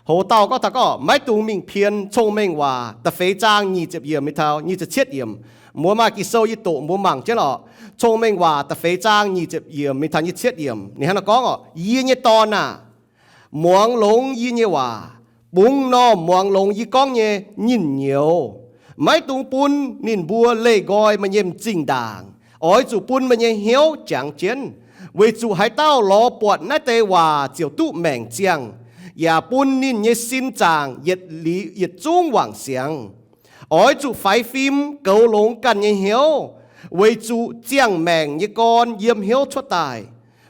Hoz dauh gorngv taux gorngv maiv dungx mingh pien Cong-Mengh Waac da'feix zaang nyic ziepc yiemc mingh taux nyic ziepc cietv yiemc. Muoz maaih Ging-Sou yie doqc mbuo mangc jienv lorqc. Cong-Mengh Waac da'feix zaang nyic ziepc yiemc mingh taux nyic ziepc cietv yiemc ninh hnangv naaiv gorngv oc, Yie nyei dorn aah! Muangx longx yie nyei waac, bungx normh muangx longx yie gorngv nyei nyinh nyouz. Maiv dungx bun ninh mbuo leih nqoi meih nyei m'zing ndaangc. Oix zuqc bun meih nyei hnyouv jangx jienv, weic zuqc haaix dauh lorz buatc naaiv deix waac ziouc duqv maengc ziangh, yaac bun ninh nyei sin zaangc yietc zungv wangc siangx. Oix zuqc faix fim goux longx ganh nyei hnyouv, weic zuqc ziangh maengc nyei gorn yiem hnyouv cuotv daaih.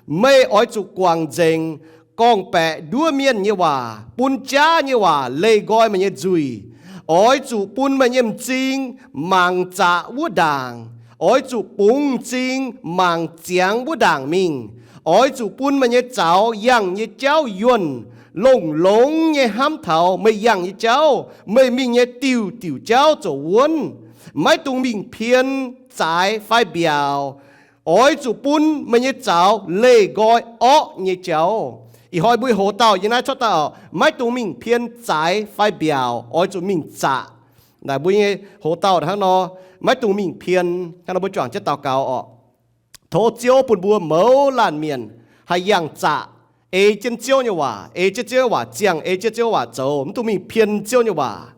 Meih oix zuqc guangc nzengc gorngv-baeqc nduov mienh nyei waac, bun jaav nyei waac leih nqoi meih nyei nzuih. Oix zuqc bun meih nyei m'zing mangc zaqc wuov ndaangc. Oix zuqc bungx m'zing mangc ziangx wuov ndaangc mingh. Oix zuqc bun meih nyei zaux yangh nyei jauv yuonh, longx longx nyei hnamv taux meih yangh nyei jauv, meih mingh nyei diuh diuh jauv zoux wuonv. Maiv dungx mingh pien zaaix fai mbiaauc. Oix zuqc bun meih nyei zaux leih nqoi orqv nyei jauv. Ih hnoi mbuo hoz dauh yie naaiv cuotv daaih oc, maiv dungx mingh pien zaaix fai mbiaauc, oix zuqc mingh zaqc. Naaic mbuo nyei hoz dauh hnangv nor, maiv dungx mingh pien. Hnangv nor mbuo juangc jienv daux gaux oc. Tov Ziouv bun mbuo mouz laanh mienh haih yangh zaqc, ei jienv Ziouv nyei waac, ei jienv Ziouv nyei waac ziangh, ei jienv Ziouv nyei waac zoux, mv dungx mingh pien Ziouv nyei waac.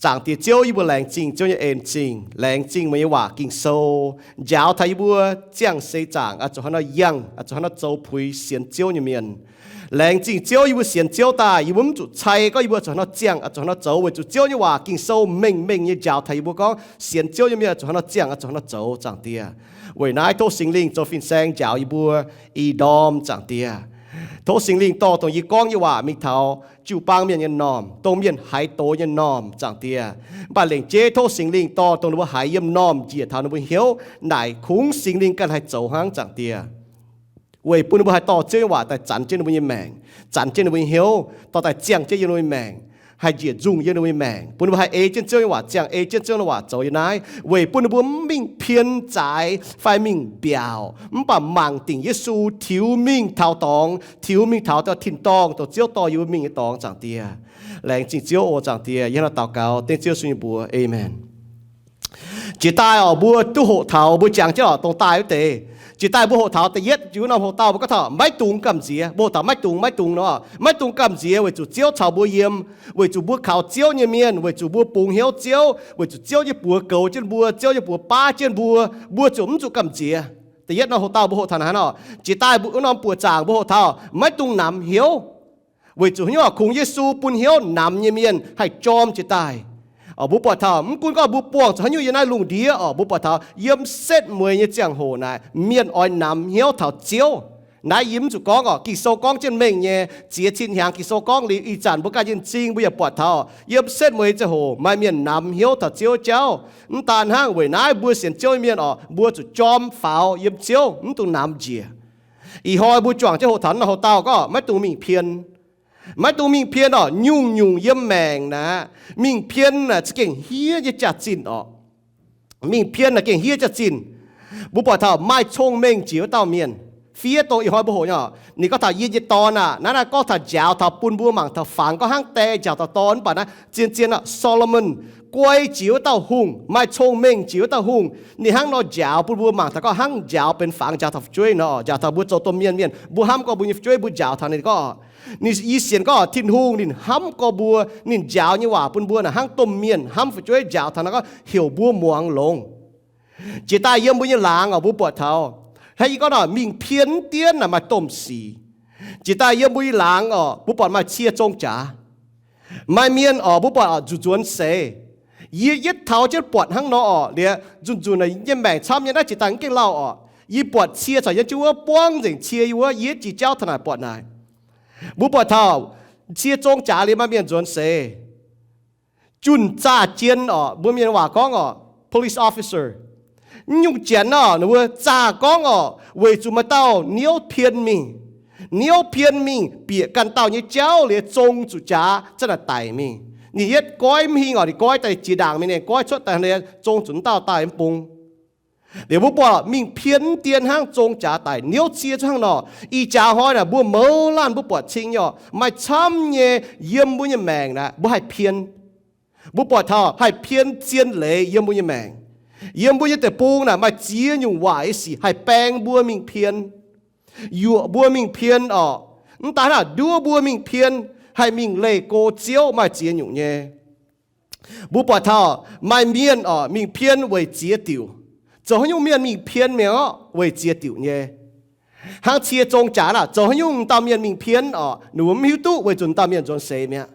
Zaangc Diex Ziouv, yie mbuo laengz zingh Ziouv nyei en zingh, laengz zingh meih nyei waac Ging-Sou njaaux taux yie mbuo ziangh seix zaangc oix zuqc hnangv nor yangh, oix zuqc hnangv nor zoux puix sienx Ziouv nyei mienh. Laengz zingh Ziouv, yie mbuo sienx Ziouv daaih yie mbuo mv zuqc cai gorngv yie mbuo oix zuqc hnangv nor ziangh, oix zuqc hnangv nor zoux, weic zuqc Ziouv nyei waac Ging-Sou mengh mengh nyei njaaux taux yie mbuo gorngv sienx Ziouv nyei mienh oix zuqc hnangv nor ziangh, oix zuqc hnangv nor zoux, Zaangc Diex. Weic naaiv tov Singx Lingh zoux fin-saeng njaaux yie mbuo ih ndorm, Zaangc Diex. Tov Singx Lingh dorh dongh yie gorngv nyei waac mingh taux jiu-baang mienh nyei m'normh, dongh mienh haiz doz nyei m'normh, Zaangc Diex. Mv baac lengc jeiv tov Singx Lingh dorh dongh ninh mbuo haiz yiem m'normh njiec taux ninh mbuo hnyouv naaic kungx Singx Lingh ganh haih zoux hnangv, Zaangc Diex. Weic bun ninh mbuo haih dorh Ziouv nyei waac daaih zanc jienv ninh mbuo nyei maengc, zanc jienv ninh mbuo nyei hnyouv, dorh daaih ziangh jienv yiem ninh mbuo nyei maengc, haih njiec nzungh yiem ninh mbuo nyei maengc, bun ninh mbuo haih ei jienv Ziouv nyei waac ziangh, ei jienv Ziouv nyei waac zoux yiem naaiv, weic bun ninh mbuo mv mingh pien zaaix fai mingh mbiaauc, mv baac mangc dingc Yesu tiux mingh taux dorngx, tiux mingh taux tin-dorngh, dongh Ziouv dorh yie mbuo mingh nyei dorngx, Zaangc Diex. Laengz zingh Ziouv oc, Zaangc Diex. Yie hnangv nor daux gaux dengv Ziouv Yesu nyei mbuox, aamen. Jiex daaih oc, mbuo duqv hoqc taux, mbuo jangx jienv oc, dongh daaih wuov deix. Jiex daaih mbuo hoqc taux da'yietv, jiex wuov norm hoqc dauh mbuo gorngv taux maiv dungx gamh nziex. Mbuo hoqc taux maiv dungx, maiv dungx nor, maiv dungx gamh nziex weic zuqc Ziouv caux mbuo yiem, weic zuqc mbuo kaux Ziouv nyei mienh, weic zuqc mbuo bungx hnyouv Ziouv, weic zuqc Ziouv nyei buoz goux jienv mbuo, Ziouv nyei buoz baav jienv mbuo, mbuo ziouc mv zuqc gamh nziex. Da'yietv norm hoqc dauh mbuo hoqc taux naaiv hnangv nor. Jiex daaih mbuo norm buoqc zaangc mbuo hoqc taux maiv dungx namx hnyouv. Weic zuqc hnyouv kungx Yesu bun hnyouv namx nyei mienh haih jorm jiex daaih. Mbuo buatc taux mv gunv gorngv mbuo buangh zuqc haaix nyungc yiem naaiv lungh ndiev oc, mbuo buatc taux yiem setv mueiz nyei ziangh hoc naaic mienh oix namx hnyouv taux Ziouv. Naaiv yie mv zuqc gorngv oc, Ging-Sou gorngv jienv mengh nyei, ziex cin hnyangx Ging-Sou gorngv liuz, ih zanc mbuo ganh nyei m'zing mbuo yaac buatc taux yiem setv mueiz ziangh hoc maaih mienh namx hnyouv taux Ziouv jauv. Mv daan hnangv, weic naaiv mbuo sienx Ziouv nyei mienh oc, mbuo zuqc jorm faaux yiem Ziouv, mv dungx namx njiec. Ih hnoi mbuo juangc jienv hoqc taux naaiv norm hoqc dauh gorngv maiv dungx mingh pien. Maiv dungx mingh pien oc, nyungc-nyungc yiem maengc naaic, mingh pien naaic za'gengh hiev nyei jaax-zinh oc. Mingh pien naaic gengh hiev jaax-zinh. Mbuo buatc taux maaih cong-mengh jiex wuov dauh mienh. Fiev dongh ih hnoi mbuo hoqc nyei oc, ninh gorngv taux, Yie nyei dorn aah! Naaiv naaiv gorngv taux njaaux taux bun mbuo mangc taux fangx gorngv hnangv die njaaux taux dorn, mv baac naaiv zien-zien oc, Solomon, guai jiex wuov dauh hungh, maaih cong-mengh jiex wuov dauh hungh. Ninh hnangv nor njaaux bun mbuo mangc taux gorngv hnangv njaaux benx fangx njaaux taux fu'jueiv nor, njaaux taux mbuo zoux domh mienh mienh, mbuo hnamv gorngv mbuo nyei fu'jueiv, mbuo njaaux taux ninh gorngv, ninh, yie sienx gorngv Tin-Hungh ninh hnamv gorngv mbuo, ninh njaaux nyei waac bun mbuo naaic hnangv domh mienh hnamv fu'jueiv njaaux taux naaiv gorngv heuc mbuo muangx longx. Jiex daaih yiem mbuo nyei laangz oc, mbuo buatc taux, hnangv yie gorngv nor, mingh pien mv dienv naaic maaih domh sic. Jiex daaih yiem mbuo nyei laangz oc, mbuo buatc maaih cie zong jaax. Maaih mienh oc, mbuo buatc oc, nzuqc nzuonx seix. Yie yietv taux jienv buatc hnangv nor oc, liuz nzunc nzunc naaic nyei maengc camv nyei naaiv jiex daaih mv gengh lauh oc. Yie buatc cie caux yiem jienv wuov buangv nzengc cie yiem wuov, yie yietv jiex jauv taux naaic buatc naaic. Mbuo buatc taux cie zong jaax liuz maaih mienh nzuonx seix. Junh zaah jien oc, mbuo mienh waac gorngv oc, police officer. Mv nyungc janx oc, ninh mbuo zaah gorngv oc, weic zuqc maaih dauh niouv pien mingh. Niouv pien mingh bieqc ganh dauh nyei jauv liuz zong zuqc jaax za'naaic daic mingh. Ninh yietv goiv mv hingh oc, ninh goiv daaih jiex ndaangc mingh, ninh goiv cuotv daaih liuz zong zuqc wuov dauh daaih mv bung. Liuz mbuo buatc mingh pien mv dien hnangv, zong jaax daic niouv cie zungv hnangv nor. Ih jaax hnoi naaic mbuo mouz laanh mbuo buatc cing nyei oc, maaih camv nyei yiem mbuo nyei maengc naaic mbuo haih pien. Mbuo buatc taux haih pien zien leiz yiem mbuo nyei maengc. Yiem mbuo nyei deic-bung naaic maaih ziex nyungc waaic nyei sic haih baeng mbuo mingh pien, yuoqc mbuo mingh pien oc. Mv daaih naaic nduov mbuo mingh pien, haih mingh leih go Ziouv maaih ziex nyungc nyei. Mbuo buatc taux maaih mienh oc mingh pien weic ziex diuc. Zoux haaix nyungc mienh mingh pien mi'aqv? Weic ziex diuc nyei. Hnangv cie zong jaax naaic, zoux haaix nyungc dauh mienh mingh pien oc, ninh mbuo mv hiuv duqv weic zuqc dauh mienh nzuonx seix mi'aqv.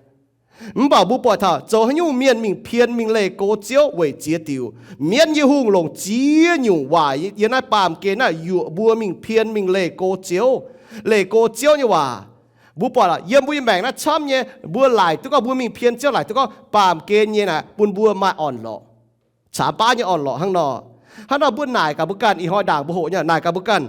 Mv baac mbuo buatc taux zoux haaix nyungc mienh mingh pien mingh leih go Ziouv weic ziex diuc. Mienv nyei hungh longc ziex nyungc waaic yiem naaiv baamh gen naaiv yuoqc mbuo mingh pien mingh leih go Ziouv, leih go Ziouv nyei waac. Mbuo buatc yiem mbuo nyei maengc naaiv camv nyei, mbuo laaic duqv gorngv mbuo mingh pien Ziouv laaic duqv gorngv baamh gen nyei naaic bun mbuo maaih orn-lorqc, caamx baav nyei orn-lorqc hnangv nor. Hnangv nor mbuo naaic gaax mbuo ganh, ih hnoi ndaangc mbuo hoqc nyei naaic gaax mbuo ganh,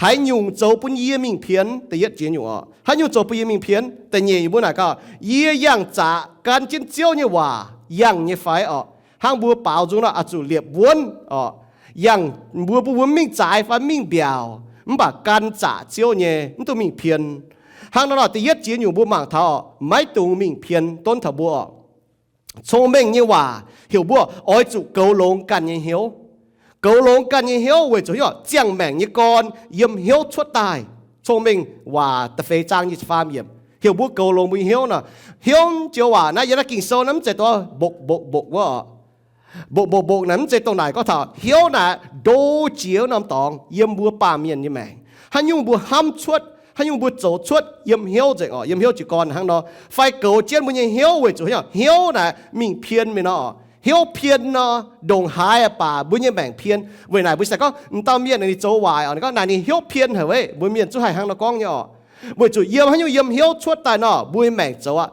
haaix nyungc zoux bun yie mingh pien? Da'yietv jiex nyungc oc. Haaix nyungc zoux bun yie mingh pien? Da'nyeic nyungc mbuo naaic gaax, yie yangh zaqc gan jienv Ziouv nyei waac yangh nyei fai orqc? Hnangv mbuo baaux nzung nor oix zuqc liepc wuonv orqc. Yangh mbuo, mbuo mbuo mingh zaaix fai mingh mbiaauc mv baac gan zaqc Ziouv nyei, mv duqv mingh pien. Hnangv nor nor da'yietv jiex nyungc mbuo mangc taux maiv dungx mingh pien donv taux mbuo orqc. Cong-mengh nyei waac heuc mbuo oix zuqc goux longx ganh nyei hnyouv. Goux longx ganh nyei hnyouv weic zuqc hnyouv ziangh maengc nyei gorn yiem hnyouv cuotv daaih. Cong-mengh waac da'feix zaang nyic ziepc faam yiemc heuc mbuo goux longx mbuo nyei hnyouv nor. Hnyouv joux waac naaiv yiem naaiv Ging-Sou naaiv mv zeiz dongh mbokc mbokc mbokc wuov oc. Mbokc mbokc mbokc naaic mv zeiz dongh naaic gorngv taux hnyouv naaic ndo jiex norm dorngx yiem mbuo baamh mienh nyei maengc. Haaix nyungc mbuo hnamv cuotv, haaix nyungc mbuo zoux cuotv yiem hnyouv nzengc oc, yiem hnyouv jiez gorn hnangv nor. Fai goux jienv mbuo nyei hnyouv weic zuqc hnyouv naaic mingh pien mingh nor oc. Hnyouv pien nor, ndongc haaix baac mbuo nyei maengc pien. Weic naaic mbuo se gorngv m'dauh mienh ninh zoux waaic oc, ninh gorngv naaic ninh hnyouv pien haic weic, mbuo mienh zungv haih hnangv nor gorngv nyei oc. Weic zuqc yiem haaix nyungc yiem hnyouv cuotv daaih nor mbuo nyei maengc zoux aqv.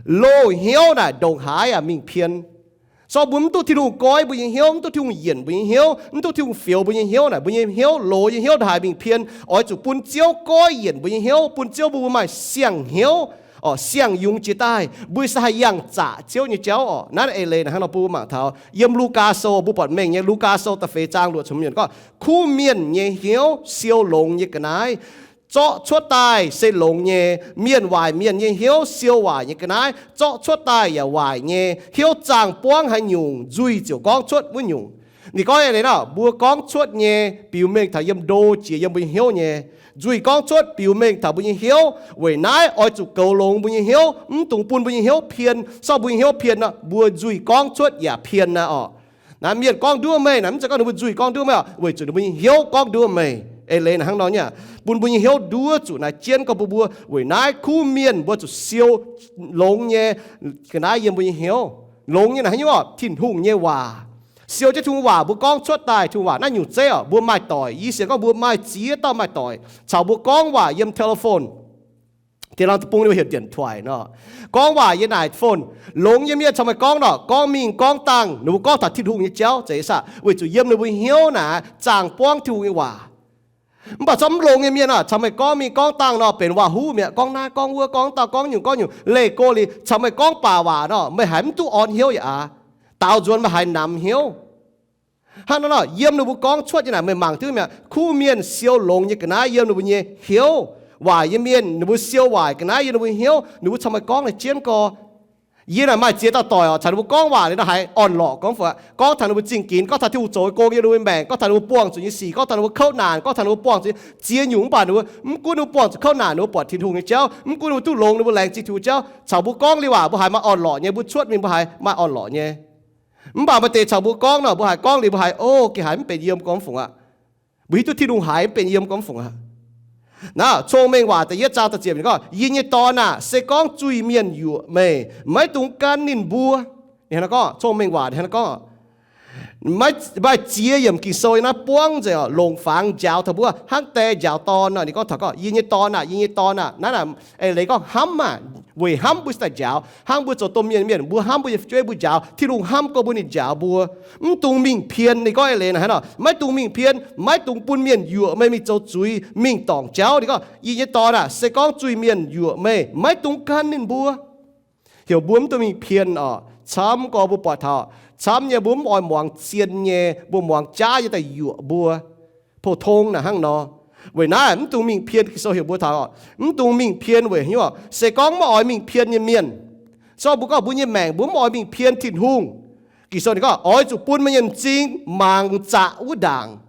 Loz-hnyouv naaic ndongc haaix yaac mingh pien. Sorng mbuo mv duqv Tin-Hungh goiv mbuo nyei hnyouv, mv duqv Tin-Hungh yienc mbuo nyei hnyouv, mv duqv Tin-Hungh fioux mbuo nyei hnyouv naaic, mbuo nyei hnyouv, loz nyei hnyouv ndongc haaix mingh pien. Oix zuqc bun Ziouv goiv yienc mbuo nyei hnyouv, bun Ziouv bun mbuo maaih siang-hnyouv, siang-yungz jiex daaih, mbuo se haih yangh zaqc Ziouv nyei jauv oc. Naaiv eix leiz naaic hnangv nor bun mbuo mangc taux yiem Lugaa Sou, mbuo buatc mengh nyei Lugaa Sou da'feix zaang luoqc cun mienh gorngv, kuv mienh nyei hnyouv siou longx nyei ga'naaiv zorqv cuotv daaih se longx nyei. Mienh waaic mienh nyei hnyouv siou waaic nyei ga'naaiv zorqv cuotv daaih yaac waaic nyei. Hnyouv zaangh buangv haaix nyungc, nzuih ziouc gorngv cuotv wuov nyungc. Ninh gorngv eix leiz nor, mbuo gorngv cuotv nyei biux mengh taux yiem ndo jiex yiem mbuo nyei hnyouv nyei. Nzuih gorngv cuotv biux mengh taux mbuo nyei hnyouv. Weic naaiv oix zuqc goux longx mbuo nyei hnyouv, mv dungx bun mbuo nyei hnyouv pien. Sorng mbuo nyei hnyouv pien nor, mbuo nzuih gorngv cuotv yaac pien naaiv oc. Naaiv mienh gorngv nduov meih naaic, mv zeiz gorngv ninh mbuo nzuih gorngv nduov meih oc, weic zuqc ninh mbuo nyei hnyouv gorngv nduov meih. Eix leiz naaic hnangv nor nyei, bun mbuo nyei hnyouv nduov zuqc naaiv jienv gorngv bun mbuo. Weic naaiv kuv mienh mbuo zuqc siou longx nyei ga'naaiv yiem mbuo nyei hnyouv. Longx nyei naaic haaix nyungc oc? Tin-Hungh nyei waac. Siou jienv Tin-Hungh waac mbuo gorngv cuotv daaih, Tin-Hungh waac naaiv nyungc zeiv oc, mbuo maaih doic. Yie sienx gorngv mbuo maaih ziex dauh maaih doic caux mbuo gorngv waac yiem telephone. Diex laangz deic-bung ninh mbuo heuc điện thoại nor. Gorngv waac yiem naaic phone. Longx nyei mienh caux meih gorngv nor, gorngv mingh gorngv dangh, ninh mbuo gorngv taux Tin-Hungh nyei jauv zeiz saah? Weic zuqc yiem ninh mbuo hnyouv naaic zaangh buangv Tin-Hungh nyei waac. Mv baac zorqv mv longx nyei mienh oc, caux meih gorngv mingh gorngv dangh nor benx waac-huv mi'aqv, gorngv naaiv gorngv wuov, gorngv dauh gorngv nyungc gorngv nyungc, leih go liz. Caux meih gorngv baac waac nor, meih haiz mv duqv orn hnyouv yaac aqv. Daaux nzuonx meih haiz namx hnyouv. Hnangv nor nor, yiem ninh mbuo gorngv cuotv nyei naaic meih mangc duqv mi'aqv. Kuv mienh siou longx nyei ga'naaiv yiem ninh mbuo nyei hnyouv. Waaic nyei mienh ninh mbuo siou waaic ga'naaiv yiem ninh mbuo nyei hnyouv, ninh mbuo caux meih gorngv naaic jienv gorx. Yie naaic maaih ziex dauh doic oc, caux ninh mbuo gorngv waac liuz nor haiz orn-lorqc gorngv fai, gorngv taux ninh mbuo zingh ginx, gorngv taux Tin-Hungh zoux nyei gong yiem ninh mbuo maengc, gorngv taux ninh mbuo buangh zuqc nyei sic, gorngv taux ninh mbuo kouv naanc, gorngv taux ninh mbuo buangh zuqc ziex nyungc. Mv baac ninh mbuo, mv gunv ninh mbuo buangh zuqc kouv naanc, ninh mbuo buatc Tin-Hungh nyei jauv. Mv gunv ninh mbuo duqv longx, ninh mbuo laengz zingh Tin-Hungh jauv, caux mbuo gorngv liuz waac mbuo haiz maaih orn-lorqc nyei, mbuo cuotv mingh mbuo haiz maaih orn-lorqc nyei. Mv baac maaih deix caux mbuo gorngv nor, mbuo haiz gorngv liuz mbuo haiz, o, gengh haiz mv benx yiem gorngv fungc aqv. Mbuo hiuv duqv Tin-Hungh haiz mv benx yiem gorngv fungc aqv. Naaiv Cong-Mengh Waac da'yietv zaang da'ziepc gorngv, Yie nyei dorn aah! Se gorngv zuiz-mienh yuoqc meih, maiv dungx gan ninh mbuo. Ninh hnangv nor gorngv, Cong-Mengh Waac ninh hnangv nor gorngv. Maaih ziex yiemc Ging-Sou yiem naaiv buangv nzengc oc, longc fangx njaaux taux mbuo hnangv die njaaux dorn nor. Ninh gorngv taux gorngv, Yie nyei dorn aah! Yie nyei dorn aah! Naaiv eix leiz gorngv hnamv aah. Weic hnamv mbuo cingx daaih njaaux. Hnangv mbuo zoux domh mienh mienh, mbuo hnamv mbuo nyei fu'jueiv, mbuo njaaux. Tin-Hungh hnamv gorngv mbuo ninh njaaux mbuo. Mv dungx mingh pien. Ninh gorngv eix leiz naaic hnangv nor, Maiv dungx mingh pien, maiv dungx bun mienh yuoqc meih mingh zoux zuiz, mingh dorngc jauv. Ninh gorngv, Yie nyei dorn aah! Se gorngv zuiz-mienh yuoqc meih, maiv dungx gan ninh mbuo. Heuc mbuo mv dungx mingh pien oc. Camv gorx mbuo buatc taux, camv nyei mbuo mv oix muangx zien nyei, mbuo muangx jaav nyei daaih yuoqc mbuo. Pou-tong naaic hnangv nor. Weic naaiv mv dungx mingh pien, Ging-Sou heuc mbuo taux, mv dungx mingh pien weic hnyouv. Se gorngv maiv oix mingh pien nyei mienh, se gorngv mbuo gorngv mbuo nyei maengc mbuo mv oix mingh pien Tin-Hungh, Ging-Sou ninh gorngv, oix zuqc bun meih nyei m'zing mangc zaqc wuov ndaangc.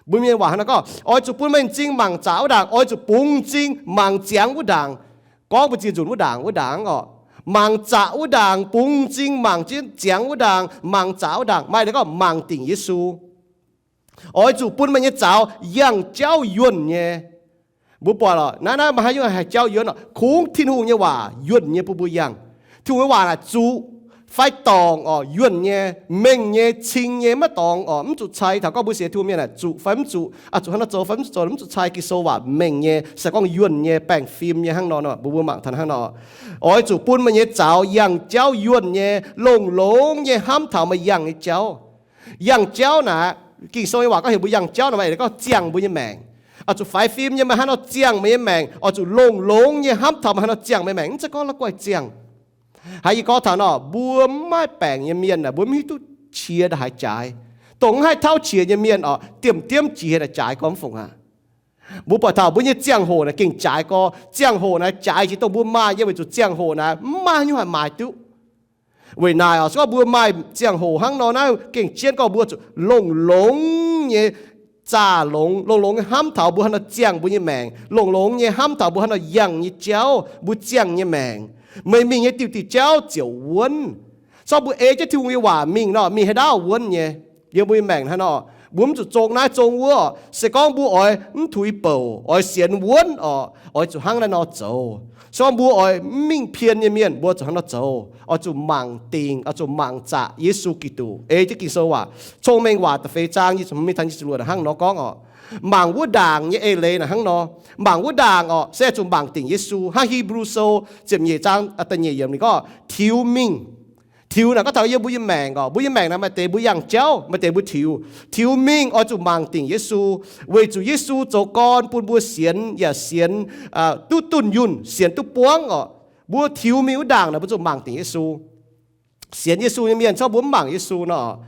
Mbuo mienh waac hnangv nor gorngv, oix zuqc bun meih m'zing mangc zaqc wuov ndaangc, oix zuqc bungx m'zing mangc ziangx wuov ndaangc. Gorngv mbu'ziex nzunc wuov ndaangc, wuov ndaangc oc. Mangc zaqc wuov ndaangc, bungx m'zing mangc jienv ziangx wuov ndaangc, mangc zaqc wuov ndaangc. Maaih ninh gorngv mangc dingc Yesu. Oix zuqc bun meih nyei zaux yangh jauv yuonh nyei. Mbuo buatc oc, naaiv, naaiv maaih haaix nyungc haih jauv yuonh oc? Kungx Tin-Hungh nyei waac yuonh nyei bun mbuo yangh. Tin-Hungh nyei waac naaic zuqc fai dorngc oc, yuonh nyei, mengh nyei, cing nyei, maiv dorngx oc, mv zuqc cai. Taux gorngv mbuo sienx Tin-Hungh mienh naaic zuqc fai mv zuqc, oix zuqc hnangv naaiv zoux fai mv zuqc zoux, mv zuqc cai. Ging-Sou waac mengh nyei, se gorngv yuonh nyei, baengh fim nyei hnangv nor nor, mbuo, mbuo mangc taux hnangv nor. Oix zuqc bun meih nyei zaux yangh jauv yuonh nyei, longx-longx nyei hnamv taux meih yangh nyei jauv. Yangh jauv naaic, Ging-Sou nyei waac gorngv heuc mbuo yangh jauv naaic, maaih eix gorngv ziangh mbuo nyei maengc. Oix zuqc faix fim nyei meih hnangv nor ziangh meih nyei maengc, oix zuqc longx-longx nyei hnamv taux meih hnangv nor ziangh meih nyei maengc, mv zeiz gorngv la'guaih ziangh. Haiz yie gorngv taux nor, mbuo mv maaih baengc nyei mienh aah, mbuo mv hiuv duqv qiex ndongc haaix jaaix. Dongh mv haih tauv qiex nyei mienh oc, diemv diemv jiex naaic jaaix gorngv mv fungc aqv. Mbuo buatc taux mbuo nyei ziangh hoc naaic gengh jaaix gorx. Ziangh hoc naaic jaaix jiex dongh mbuo maaih nyei, weic zuqc ziangh hoc naaic mv maaih haaix nyungc haih maaiz duqv. Weic naaic oc, se gorngv mbuo maaih ziangh hoc hnangv nor naaiv, gengh jienv gorngv mbuo zuqc longx-longx nyei zaah longx, longx-longx nyei hnamv taux mbuo hnangv nor ziangh mbuo nyei maengc, longx-longx nyei hnamv taux mbuo hnangv nor yangh nyei jauv, mbuo ziangh nyei maengc. Meih mingh nyei diuh diuh jauv ziouc wuonv. Se gorngv mbuo ei jienv Tin-Hungh nyei waac mingh nor, mingh haaix ndaauv wuonv nyei. Yiem mbuo nyei maengc hnangv nor, mbuo mv zuqc zong naaiv zong wuov. Se gorngv mbuo oix mv tuix bouc, oix sienx wuonv oc, oix zuqc hnangv naaiv nor zoux. Se gorngv mbuo oix mv mingh pien nyei mienh, mbuo zuqc hnangv nor zoux. Oix zuqc mangc dingc, oix zuqc mangc zaqc Yesu Giduc. Ei jienv Ging-Sou waac, Cong-Mengh Waac da'feix zaang nyic ziepc hmz mingh taux nyic ziepc luoqc naaic hnangv nor gorngv oc. Mangc wuov ndaangc nyei eix leiz naaic hnangv nor. Mangc wuov ndaangc oc, se zuqc mangc dingc Yesu. Hnangv Hipv^lu Sou ziepc nyeic zaang da'nyeic yiemc ninh gorngv tiux mingh. Tiux naaic gorngv taux yiem mbuo nyei maengc oc. Mbuo nyei maengc naaic maaih deix mbuo yangh jauv, maaih deix mbuo tiux. Tiux mingh oix zuqc mangc dingc Yesu, weic zuqc Yesu zoux gorn bun mbuo sienx yaac sienx duqv dunh yunh, sienx duqv buangv oc. Mbuo tiux mingh wuov ndaangc naaic mbuo zuqc mangc dingc Yesu. Sienx Yesu nyei mienh, se gorngv mbuo mv mangc Yesu nor,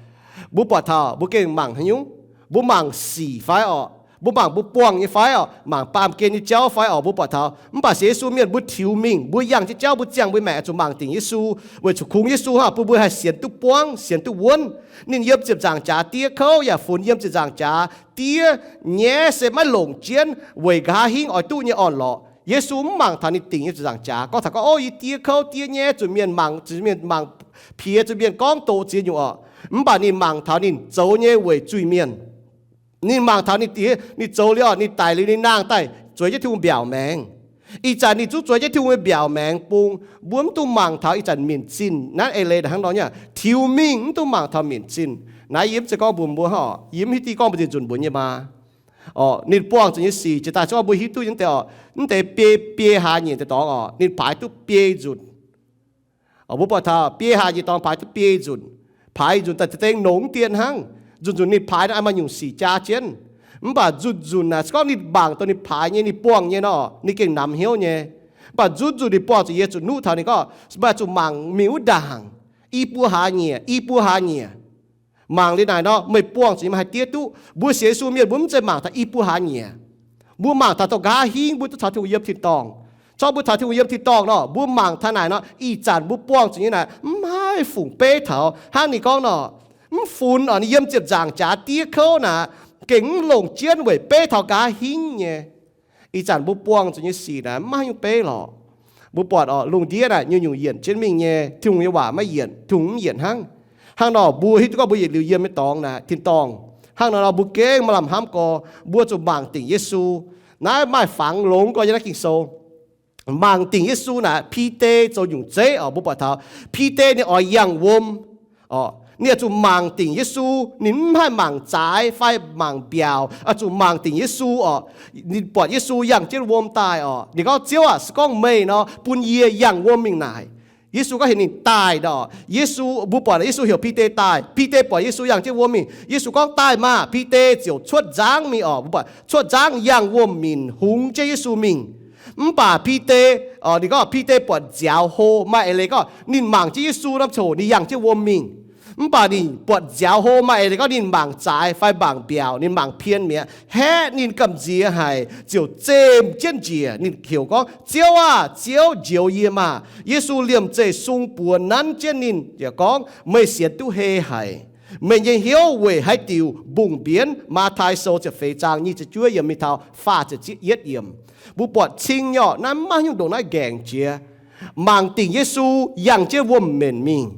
mbuo buatc taux mbuo gengh mangc haaix nyungc? Mbuo mangc sic fai oc? Mbuo mangc mbuo buangh nyei fai oc? Mangc baamh gen nyei jauv fai oc? Mbuo buatc taux. Mv baac sienx Yesu mienh mbuo tiux mingh, mbuo yangh jienv jauv, mbuo ziangh mbuo nyei maengc zuqc mangc dingc Yesu, weic zuqc kungx Yesu hnangv bun mbuo haih sienx duqv buangv, sienx duqv wuonv. Ninh yiem ziepc nzaangc jaax diev kouv yaac funx yiem ziepc nzaangc jaax diev nyaiv, se maiv longc jienv weic nqa'haav hingv oix duqv nyei orn-lorqc. Yesu mv mangc taux ninh dingc yiem ziepc nzaangc jaax gorngv taux gorngv, O, yie diev kouv diev nyaiv, zuqc mienh mangc, zuqc mienh mangc piex, zuqc mienh gorngv doqc ziex nyungc oc. Mv baac ninh mangc taux ninh zoux nyei weic zuiz-mienh. Ninh mangc taux ninh diev, ninh zoux liuz oc, ninh daic liuz ninh nangh daaih zueiz jienv Tin-Hungh mbiaauc maengx. Ih zanc ninh zungv zueiz jienv Tin-Hungh nyei mbiaauc maengx bung. Mbuo mv dungx mangc taux ih zanc minc zinh. Naaiv eix leiz hnangv nor nyei, tiux mingh mv dungx mangc taux minc zinh. Naaiv yie mv zeiz gorngv mbuox mbuo hnangv oc. Yie mv hiuv duqv gorngv mbu'ziex nzunc mbuox nyei maa. Oc, ninh buangh zuqc nyei sic jiex daaih se gorngv mbuo hiuv duqv nyei deix oc, mv deix biei, biei hlaax nyieqc deix dorngx oc, ninh paaix duqv biei nzunc. Mbuo buatc taux biei hlaax nyieqc dorngx paaix duqv biei nzunc. Paaix nzunc daaih za'gengh nongx dien hnangv. Nzunc nzunc ninh paaix naaiv maaih nyungc sic jaa jienv. Mv baac nzunc nzunc naaic se gorngv ninh mangc dongh ninh paaix nyei, ninh buangh nyei nor, ninh gengh namx hnyouv nyei. Mv baac nzunc nzunc ninh buangh zuqc yie zuqc nuqv taux ninh gorngv, meih zuqc mangc mingh wuov ndaangc, i buo hlaax nyieqc, i buo hlaax nyieqc. Mangc liuz naaic nor, meih buangh zuqc nyei meih haih diev duqv. Mbuo sienx Yesu mienh mbuo mv zeiz mangc taux i buo hlaax nyieqc. Mbuo mangc taux dongh nqa'haav hingv mbuo duqv caux Tin-Hungh yiem tin-dorngh. Se gorngv mbuo caux Tin-Hungh yiem tin-dorngh nor, mbuo mangc taux naaic nor, ih zanc mbuo buangh zuqc nyei naaic mv haih fungc beiv taux. Hnangv ninh gorngv nor, mv funx oc, ninh yiem ziepc nzaangc jaax diev kouv naaic, gengh mv longc jienv weic beiv taux nqa'haav hingv nyei. Ih zanc mbuo buangh zuqc nyei sic naaic mv maaih haaix nyungc beiv lorqc. Mbuo buatc oc, lungh ndiev naaic nyungc-nyungc yienc jienv mingh nyei, Tin-Hungh nyei waac maiv yienc, Tin-Hungh mv yienc hnangv. Hnangv nor mbuo hiuv duqv gorngv mbuo yietc liuz yiem nyei dorngx naaic tin-dorngh. Hnangv nor nor mbuo gengh maaih lamh hnamv gorx, mbuo zuqc mangc dingc Yesu. Naaiv maaih fangx longx gorx yiem naaiv Ging-Sou. Mangc dingc Yesu naaic, Bide zoux nyungc zeiv oc. Mbuo buatc taux Bide ninh oix yangh wuom oc, ninh oix zuqc mangc dingc Yesu. Ninh mv haih mangc zaaix fai mangc mbiaauc, oix zuqc mangc dingc Yesu oc. Ninh buatc Yesu yangh jienv wuom daaih oc, ninh gorngv, Ziouv aac, se gorngv meih nor, bun yie yangh wuom mingh naaic. Yesu gorngv heuc ninh daaih nor. Yesu, mbuo buatc Yesu heuc Bide daaih. Bide buatc Yesu yangh jienv wuom mingh, Yesu gorngv, Daaih maah! Bide ziouc cuotv nzangv mingh oc. Mbuo buatc cuotv nzangv yangh wuom-minc hungx jienv Yesu mingh. Mv baac Bide, ninh gorngv Bide buatc nziaaux hlo, maaih eix leiz gorngv ninh mangc jienv Yesu norm ziangh hoc ninh yangh jienv wuom mingh. Mv baac ninh buatc nziaaux hlo, maaih eix leiz gorngv ninh mangc zaaix fai mangc mbiaauc, ninh mangc pien mi'aqv. Haeqv ninh gamh nziex haic, ziouc zemh jienv njiec. Ninh heuc gorngv, Ziouv aah! Ziouv, njoux yie maah! Yesu liemh zeih sung buoz nanv jienv ninh yaac gorngv, Meih sienx duqv hei haic. Meih nyei hnyouv weic haaix diuc mbungh mbienv? Matv^tai Sou ziepc feix zaang nyic ziepc juov yiemc mingh taux faah ziepc yietv yiemc. Mbuo buatc cing nyei orqc, naaiv maiv nyungc ndongc naaiv nqaengc jiex. Mangc dingc Yesu yangh jienv wuom-menc mingh.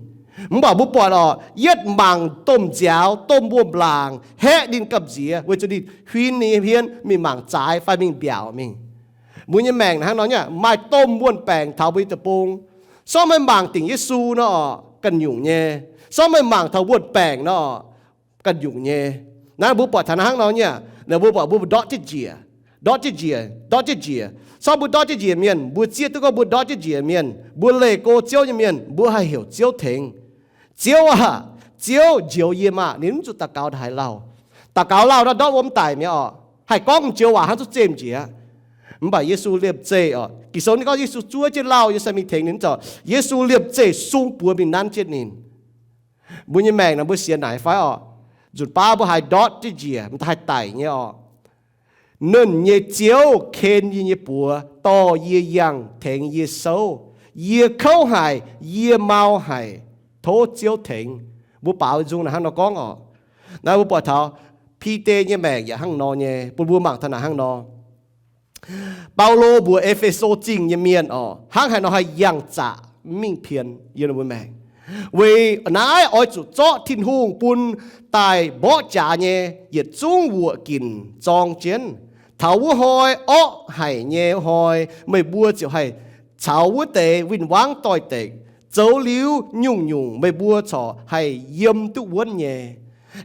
Mv baac mbuo buatc orqc, yietv mangc domh nziaaux, domh wuom-laangc, haeqv ninh gamh nziex weic zuqc ninh huin ninh nyei hmien mingh mangc zaaix fai mingh mbiaauc mingh. Mbuo nyei maengc hnangv nor nyei, maaih domh wuon-baengc taux mbuo nyei deic-bung. Sortv meih mangc dingc Yesu nor orqc, ganh nyungc nyei. Sortv meih mangc taux wuon-baengc nor orqc, ganh nyungc nyei. Naaiv mbuo buatc taux hnangv nor nyei, mbuo buatc mbuo ndortv jienv njiec, ndortv jienv njiec, ndortv jienv njiec. Sortv mbuo ndortv jienv njiec mienh, mbuo zieqv duqv gorngv mbuo ndortv jienv njiec mienh, mbuo leih go Ziouv nyei mienh, mbuo haih heuc Ziouv tengx. Ziouv aah! Ziouv, njoux yie maah! Ninh mv zuqc daux gaux haaix lauh. Daux gaux lauh ndortv wuom daic mi'aqv orqc, haih gorngv joux waac hnangv, zuqc zemh njiec. Mv baac Yesu liemh zeih orqc, Ging-Sou ninh gorngv Yesu zuov jienv lauh, yiem sai mingh tengx ninh, ninh ziouc, Yesu liemh zeih sung buoz mingh nanv jienv ninh. Mbuo nyei maengc naaic mbuo sienx naaic fai orqc? Nzunc baav mbuo haih ndortv jienv njiec, mv daaih haih daic nyei orqc. Nernh nyei Ziouv ken yie nyei buoz, dorh yie yangh, tengx yie souv. Yie kouv haic, yie mau haic, tov Ziouv tengx. Mbuo baaux nzung naaic hnangv nor gorngv orqc. Naaiv mbuo buatc taux Bide nyei maengc yaac hnangv nor nyei, bun mbuo mangc taux naaic hnangv nor. Baulo mbuox E^fe^so Zingh nyei mienh orqc, hnangv haaix nor haih yangh zaqc mv mingh pien yiem ninh mbuo maengc. Weic naaiv oix zuqc zorqv Tin-Hungh bun daaih mborqv jaax nyei yietc zungv wuoqc ginc zorng jienv. Taux wuov hnoi orqv haic nyei hnoi, meih mbuo ziouc haih caux wuov deix win-wangv doix-dekc. Zoux liuz nyungc-nyungc meih mbuo corc haih yiem duqv wuonv nyei.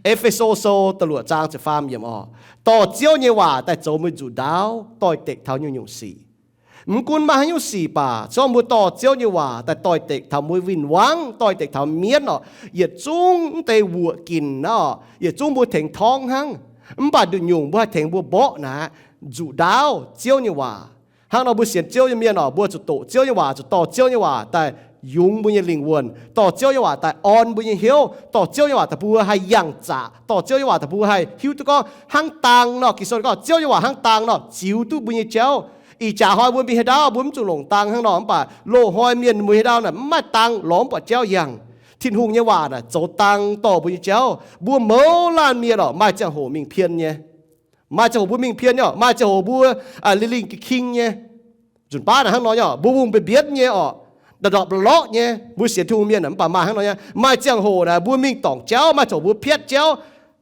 E^fe^so Sou da'luoqc zaang ziepc faam yiemc orqc, dorh Ziouv nyei waac daaih zoux meih nzuqc ndaauv doix-dekc taux nyungc-nyungc sic. Mv gunv maaih haaix nyungc sic baac, se gorngv mbuo dorh Ziouv nyei waac daaih doix-dekc taux mbuo win-wangv, doix-dekc taux mienv orqc, yietc zungv mv deix wuoqc ginc naaiv orqc, yietc zungv mbuo tengx torngv hnangv. Mv baac nduqc nyungc mbuo haih tengx mbuo mborqv naaic, nzuqc ndaauv Ziouv nyei waac. Hnangv nor mbuo sienx Ziouv nyei mienh orqc, mbuo zuqc doqc Ziouv nyei waac, zuqc dorh Ziouv nyei waac daaih yungz mbuo nyei lingh wuonh, dorh Ziouv nyei waac daaih orn mbuo nyei hnyouv, dorh Ziouv nyei waac daaih bun mbuo haih yangh zaqc, dorh Ziouv nyei waac daaih bun mbuo haih hiuv duqv gorngv hnangv dang nor. Ging-Sou gorngv Ziouv nyei waac hnangv dang nor ziux duqv mbuo nyei jauv. Ih jaax hnoi mbuo mingh haaix ndau mbuo mv zuqc longc dang hnangv nor, mv baac loz-hnoi mienh mbuo haaix ndau naaic mv maaih dang lorz mv buatc jauv yangh. Tin-Hungh nyei waac naaic zoux dang dorh mbuo nyei jauv. Mbuo mouz laanh mienh orqc, maaih ziangh hoc mingh pien nyei. Maaih ziangh hoc mbuo mingh pien nyei orqc, maaih ziangh hoc mbuo lingh lingh ga'king nyei. Nzunc baav naaic hnangv nor nyei orqc, mbuo mingh mbienv mbienv nyei orqc, ndorpc ndorpc lorqc nyei. Mbuo sienx Tin-Hungh mienh mv baac maaih hnangv nor nyei. Maaih ziangh hoc naaic mbuo mingh dorngc jauv, maaih ziangh hoc mbuo piatv jauv,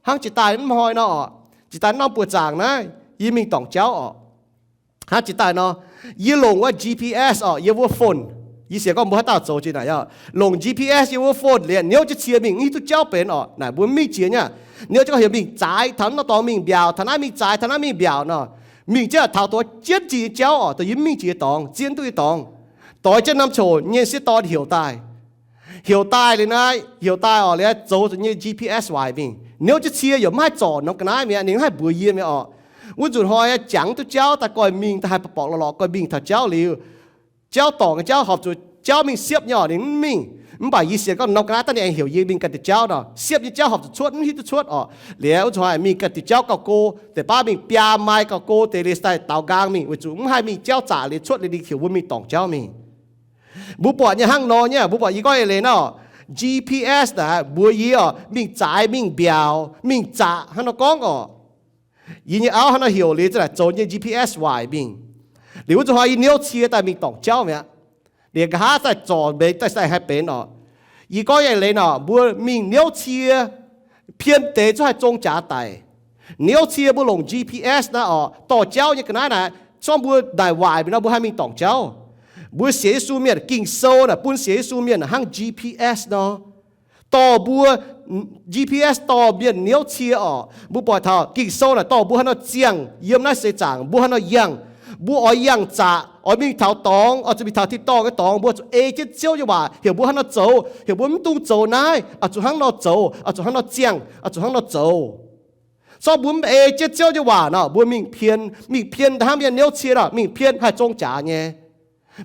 hnangv jiex daaih mv hnoi nor orqc, jiex daaih norm buoz zaangc naaiv yie mingh dorngc jauv orqc. Hnangv jiex daaih nor, yie longc wuov G P S orqc, yie wuov phone. Yie sienx gorngv mbuo haaix dauh zoux jiex naaic, longc G P S yie wuov phone liuz, niouv jienv cie mingh, mv hiuv duqv jauv benx orqc. Naaic mbuo mingh jiex nyei, niouv jienv gorngv heuc mingh zaaix taux naaiv norm dorngx mingh mbiaauc, taux naaiv mingh zaaix, taux naaiv mingh mbiaauc nor, mingh jienv taux taux jienv jiex nyei jauv orqc, dongh yie mv mingh jiex nyei dorngx, zien duqv nyei dorngx. Doix jienv norm coc nyei sieqv dorn heuc daaih. Heuc daaih liuz naaiv, heuc daaih orqc liuz zoux zuqc nyei G P S waaic mingh. Niouv jienv cie yaac mv haih zorc norm ga'naaiv mi'aqv, ninh mv haih mbuox yie mi'aqv orqc. Wuov nzunc hnoi jangx duqv jauv daaih goiv mingh, daaih haih ba'borqc lorqc lorqc goiv mingh taux jauv liuz, jauv dorngc nyei jauv horpc zuqc jauv mingh siepv nyei orqc, ninh mv mingh. Mv baac yie sienx gorngv norm ga'naaiv daaih ninh aengx heuc yie mingh ganh diuh jauv nor, siepv nyei jauv horpc zuqc cuotv, mv hiuv duqv cuotv orqc. Liuz wuov nzunc hnoi mingh ganh diuh jauv gauh go, deix baav mingh biaa mai gauh go, deix liuz daaih daaux nqaang mingh, weic zuqc mv haih mingh jauv zaqc liuz cuotv liuz ninh heuc mbuo mingh dorngc jauv mingh. Mbuo buatc nyei hnangv nor nyei, mbuo buatc yie gorngv eix leiz nor, G P S naaic mbuox yie orqc, mingh zaaix, mingh mbiaauc, mingh zaqc hnangv nor gorngv orqc. Yie nyei auv hnangv nor heuc liuz za'naaic zoux nyei G P S waaic mingh. Liuz wuov nzunc hnoi yie niouv cie daaih mingh dorngc jauv mi'aqv. Liuz nqa'haav daaih zorc mbeix daaih sai haiz benx orqc. Yie gorngv eix leiz nor, mbuo mingh niouv cie, pien deix zungv haih zong jaax daic. Niouv cie mbuo longc G P S naaiv orqc, dorh jauv nyei ga'naaiv naaic, zorngv mbuo naaic waaic mingh nor mbuo haih mingh dorngc jauv. Mbuo sienx Yesu mienh, Ging-Sou naaic bun sienx Yesu mienh hnangv G P S nor. Dorh mbuo, G P S dorh mienh niouv cie orqc. Mbuo buatc taux Ging-Sou naaic dorh mbuo haaix nor ziangh yiem naaiv seix zaangc, mbuo haaix nor yangh. Mbuo oix yangh zaqc, oix mingh taux dorngx, oix zuqc mingh taux tin-dorngh nyei dorngx, mbuo zuqc ei jienv Ziouv nyei waac, heuc mbuo haaix nor zoux, heuc mbuo mv dungx zoux naaiv, oix zuqc hnangv nor zoux, oix zuqc hnangv nor ziangh, oix zuqc hnangv nor zoux. Se gorngv mbuo mv ei jienv Ziouv nyei waac nor, mbuo mingh pien, mingh pien daaih hnangv mienh niouv cie nor, mingh pien haih zong jaax nyei.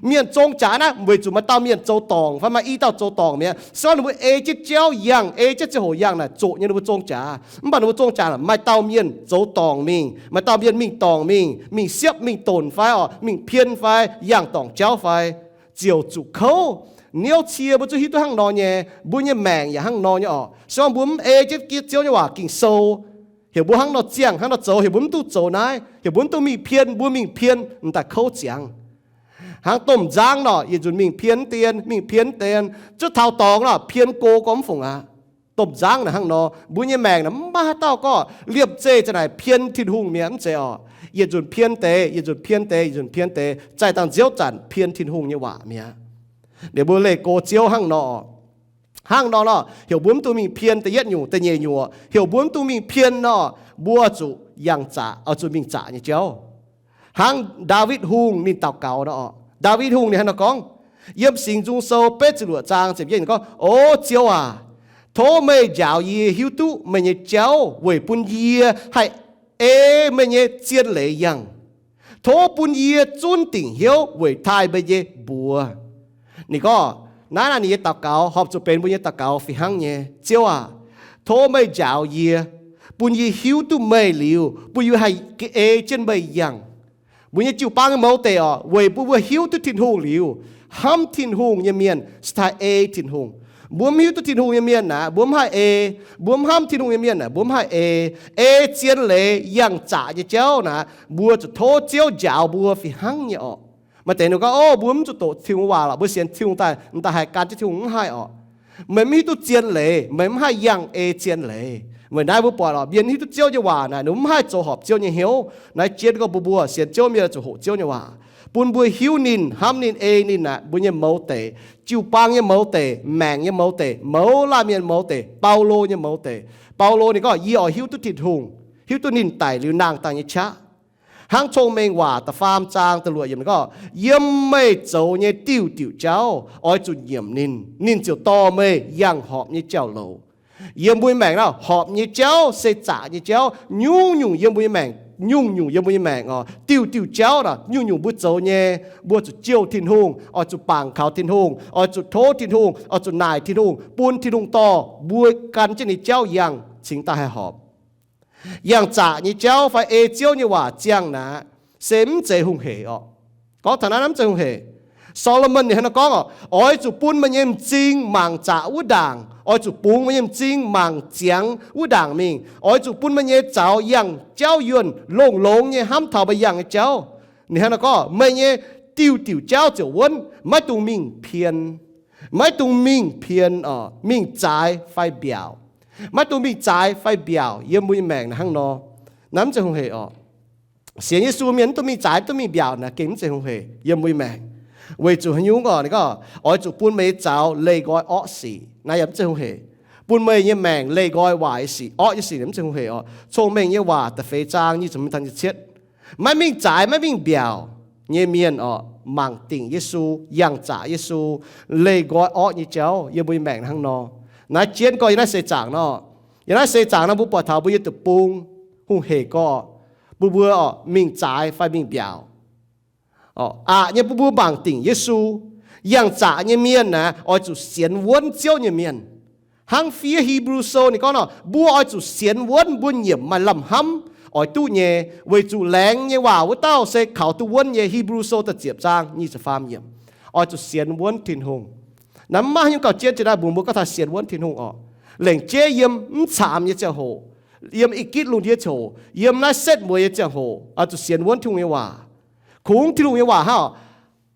Mienh zong jaax naaiv weic zuqc maaih dauh mienh zoux dorngc fai maaih i dauh zoux dorngc mi'aqv. Se gorngv ninh mbuo ei jienv jauv yangh, ei jienv ziangh hoc yangh naaic zoqc nyei ninh mbuo zong jaax. Mv baac ninh mbuo zong jaax maaih dauh mienh zoux dorngc mingh, maaih dauh mienh mingh dorngc mingh, mingh siepv mingh donc fai orqc, mingh pien fai yangh dorngc jauv fai, ziouc zuqc kouv. Niouv cie mbuo zuqc hiuv duqv hnangv nor nyei, mbuo nyei maengc yaac hnangv nor nyei orqc. Se gorngv mbuo mv ei jienv Ziouv nyei waac Ging-Sou, heuc mbuo hnangv nor ziangh, hnangv nor zoux, heuc mbuo mv duqv zoux naaiv, heuc mbuo mv duqv mingh pien, mbuo mingh pien m'daaih kouv ziangx. Hnangv domh nzangv nor, yietc nzunc mingh pien dien, mingh pien dien, zuov taux dorngx nor, pien go gormx fungc aqv. Domh nzangv naaic hnangv nor, mbuo nyei maengc naaic mv maaih haaix dauh gorngv liemh zeih za'naaic pien Tin-Hungh mi'aqv, mv zeiz orqc. Yietc nzunc pien deix, yietc nzunc pien deix, yietc nzunc pien deix, zaih dangh nziouv zanc pien Tin-Hungh nyei waac mi'aqv. Ninh mbuo leih go Ziouv hnangv nor. Hnangv nor nor, heuc mbuo mv dungx mingh pien da'yietv nyungc, da'nyeic nyungc, heuc mbuo mv dungx mingh pien nor, mbuo zuqc yangh zaqc, oix zuqc mingh zaqc nyei jauv. Hnangv Ndaawitv Hungh ninh daux gaux nor, Ndaawitv Hungh ninh hnangv nor gorngv, yiem Singx Nzung Sou betv ziepc luoqc zaang ziepc yietv ninh gorngv, O Ziouv aac, tov meih njaaux yie hiuv duqv meih nyei jauv weic bun yie haih ei meih nyei zien leiz yangh. Tov bun yie zunv dingc hnyouv weic taaih meih nyei mbuox. Ninh gorngv, naaiv naaic ninh nyei daux gaux horpc zuqc benx mbuo nyei daux gaux fih hnangv nyei. Ziouv aac, tov meih njaaux yie, bun yie hiuv duqv meih liuz, bun yie haih ei jienv meih yangh. Mbuo nyei jiu-baang nyei mouz deic orqc, weic bun mbuo hiuv duqv Tin-Hungh liuz, hnamv Tin-Hungh nyei mienh cingx daaih ei Tin-Hungh. Mbuo mv hiuv duqv Tin-Hungh nyei mienh naaic, mbuo mv haih ei. Mbuo mv hnamv Tin-Hungh nyei mienh naaic, mbuo mv haih ei. Ei zien leiz yangh zaqc nyei jauv naaic, mbuo zuqc tov Ziouv njaaux mbuo fih hnangv nyei orqc. Maaih deix ninh gorngv, O, mbuo mv zuqc doqc Tin-Hungh waac lorqc, mbuo sienx Tin-Hungh daaih, m'daaih haih gan jienv Tin-Hungh, mv haih orqc. Meih mv hiuv duqv zien leiz, meih mv haih yangh ei zien leiz. Weic naaiv mbuo buatc lorqc, mienh hiuv duqv Ziouv nyei waac naaic, ninh mv haih zoux horpc Ziouv nyei hnyouv. Naaiv jienv gorngv mbuo, mbuo sienx Ziouv mienh zuqc hoqc Ziouv nyei waac, bun mbuo hiuv ninh, hnamv ninh, ei ninh naaic, mbuo nyei mouz deic, jiu-baang nyei mouz deic, maengc nyei mouz deic, mouz laanh mienh mouz deic, Baulo nyei mouz deic. Baulo ninh gorngv, Yie oix hiuv duqv Tin-Hungh, hiuv duqv ninh daic liuz nangh daaih nyei qaqv. Hnangv Cong-Mengh Waac da'faam zaang da'luoqc yiemc gorngv, Yiem meih zoux nyei diuh diuc jauv oix zuqc nyiemc ninh, ninh ziouc dorh meih yangh horpc nyei jauv-louc. Yiem mbuo nyei maengc naaiv, horpc nyei jauv se zaqc nyei jauv. Nyungc-nyungc yiem mbuo nyei maengc, nyungc-nyungc yiem mbuo nyei maengc orqc, diuh diuh jauv naaic, nyungc-nyungc mbuo zoux nyei, mbuo zuqc jouh Tin-Hungh, oix zuqc bangc kaux Tin-Hungh, oix zuqc tov Tin-Hungh, oix zuqc naaic Tin-Hungh, bun Tin-Hungh dorh mbuo gan jienv ninh jauv yangh cingx daaih haih horpc. Yangh zaqc nyei jauv fai ei Ziouv nyei waac ziangh naaic, se mv zeiz hungh heic orqc. Gorngv taux naaiv, mv zeiz hungh heic. Saa^lo^morn ninh hnangv naaiv gorngv orqc, Oix zuqc bun meih nyei m'zing mangc zaqc wuov ndaangc, oix zuqc bungx meih nyei m'zing mangc ziangx wuov ndaangc mingh. Oix zuqc bun meih nyei zaux yangh jauv yuonh, longx-longx nyei hnamv taux meih yangh nyei jauv. Ninh hnangv naaiv gorngv, Meih nyei diuh diuc jauv ziouc wuonv, maiv dungx mingh pien. Maiv dungx mingh pien orqc, mingh zaaix fai mbiaauc. Maiv dungx mingh zaaix fai mbiaauc. Yiem mbuo nyei maengc naaiv hnangv nor, naaiv mv zeiz hungh heic orqc. Sienx Yesu mienh mv dungx mingh zaaix, mv dungx mingh mbiaauc naaic gengh mv zeiz hungh heic yiem mbuo nyei maengc. Weic zuqc haaix nyungc orqc? Ninh gorngv, Oix zuqc bun meih nyei zaux leih nqoi orqv sic. Naaiv yaac mv zeiz hungh heic. Bun meih nyei maengc leih nqoi waaic sic, orqv nyei sic, mv zeiz hungh heic orqc. Cong-Mengh nyei Waac da'feix zaang nyic ziepc hmz taux nyic ziepc cietv. Maiv mingh zaaix, maiv mingh mbiaauc nyei mienh orqc, mangc dingc Yesu, yangh zaqc Yesu, leih nqoi orqv nyei jauv yiem mbuo nyei maengc hnangv nor. Naaiv jienv gorngv yiem naaiv seix zaangc nor, yiem naaiv seix zaangc nor mbuo buatc taux mbuo yiem deic-bung hungh heic gorqv, bun mbuo orqc mingh zaaix fai mingh mbiaauc. Aqc nyei bun mbuo mangc dingc Yesu. Yangh zaqc nyei mienh naaic oix zuqc sienx wuonv Ziouv nyei mienh. Hnangv fiev Hipv^lu Sou ninh gorngv nor, mbuo oix zuqc sienx wuonv mbuo nyiemc maaih lamh hnamv oix duqv nyei, weic zuqc laengz nyei waac wuov dauh se kaux duqv wuonv nyei. Hipv^lu Sou da'ziepc zaang nyic ziepc faam yiemc. Oix zuqc sienx wuonv Tin-Hungh. Naaiv mv maaih haaix nyungc gauh jienv jiex daaih mbuox mbuo gorngv taux sienx wuonv Tin-Hungh orqc. Lengc jeiv yiem mv caamx nyei ziangh hoc, yiem ih gitv lungh ndiev ziangh hoc, yiem naaiv setv mueiz nyei ziangh hoc, oix zuqc sienx wuonv Tin-Hungh nyei waac. Kungx Tin-Hungh nyei waac hnangv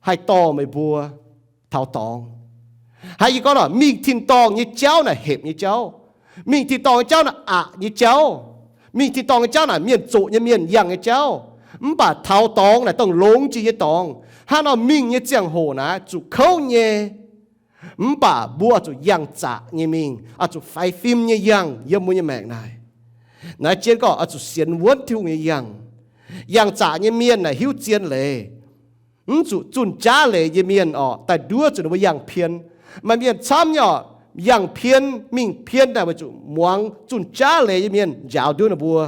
haih dorh meih mbuo taux dorngx. Hnangv yie gorngv nor, mingh tin-dorngh nyei jauv naaic hepc nyei jauv. Mingh tin-dorngh nyei jauv naaic aqc nyei jauv. Mingh tin-dorngh nyei jauv naaic mienh zoqc nyei, mienh yangh nyei jauv. Mv baac taux dorngx naaic dongh longx jiex nyei dorngx. Hnangv nor mingh nyei ziangh hoc naaic zuqc kouv nyei. Mv baac mbuo zuqc yangh zaqc nyei mingh, oix zuqc faix fim nyei yangh yiem mbuo nyei maengc naaic. Naaiv jienv gorngv oix zuqc sienx wuonv Tin-Hungh nyei yangh. Yangh zaqc nyei mienh naaic hiuv zien leiz. Mv zuqc zunh jaav leiz nyei mienh orqc, daaih nduov zuqc ninh mbuo yangh pien. Maaih mienh camv nyei orqc, yangh pien, mingh pien naaic weic zuqc muangx zunh jaav leiz nyei mienh njaaux nduov ninh mbuo.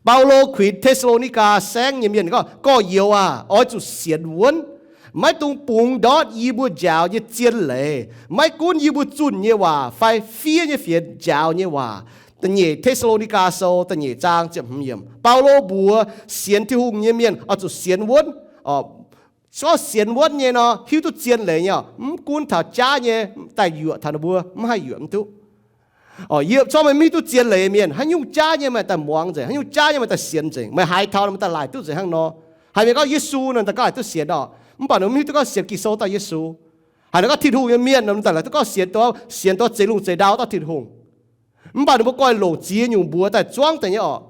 Baulo kuinx Te^saa^lo^ni^gaa Saengv nyei mienh gorngv, Gorx-youz aac, oix zuqc sienx wuonv. Maiv dungx bungx ndortv yie mbuo njaaux nyei zien leiz, maiv gunv yie mbuo zunh nyei waac fai fiev nyei fienx njaaux nyei waac. Da'nyeic Te^saa^lo^ni^gaa Sou da'nyeic zaang ziepc hmz yiemc. Baulo mbuox sienx Tin-Hungh nyei mienh oix zuqc sienx wuonv. Gorngv sienx wuonv nyei nor, hiuv duqv zien leiz nyei, mv gunv taux jaav nyei daaih yuoqc taux ninh mbuo, mv haih yuoqc mv duqv. Yie zorqv meih mv hiuv duqv zien leiz mienh, haaix nyungc jaav nyei meih daaih muangx nzengc, haaix nyungc jaav nyei meih daaih sienx nzengc, meih haiz taux nor meih daaih laaic duqv nzengc hnangv nor. Haiz mienh gorngv Yesu nor, daaih gaav laaic duqv sienx orqc. Mv baac ninh mv hiuv duqv gorngv sienx Ging-Sou dauh Yesu. Haiz ninh gorngv Tin-Hungh nyei mienh nor, daaih laaic duqv gorngv sienx, sienx dongh zeix lungh zeix ndau dauh Tin-Hungh. Mv baac ninh mbuo goiv longc ziex nyungc mbuox daaih zuangv deix nyei orqc.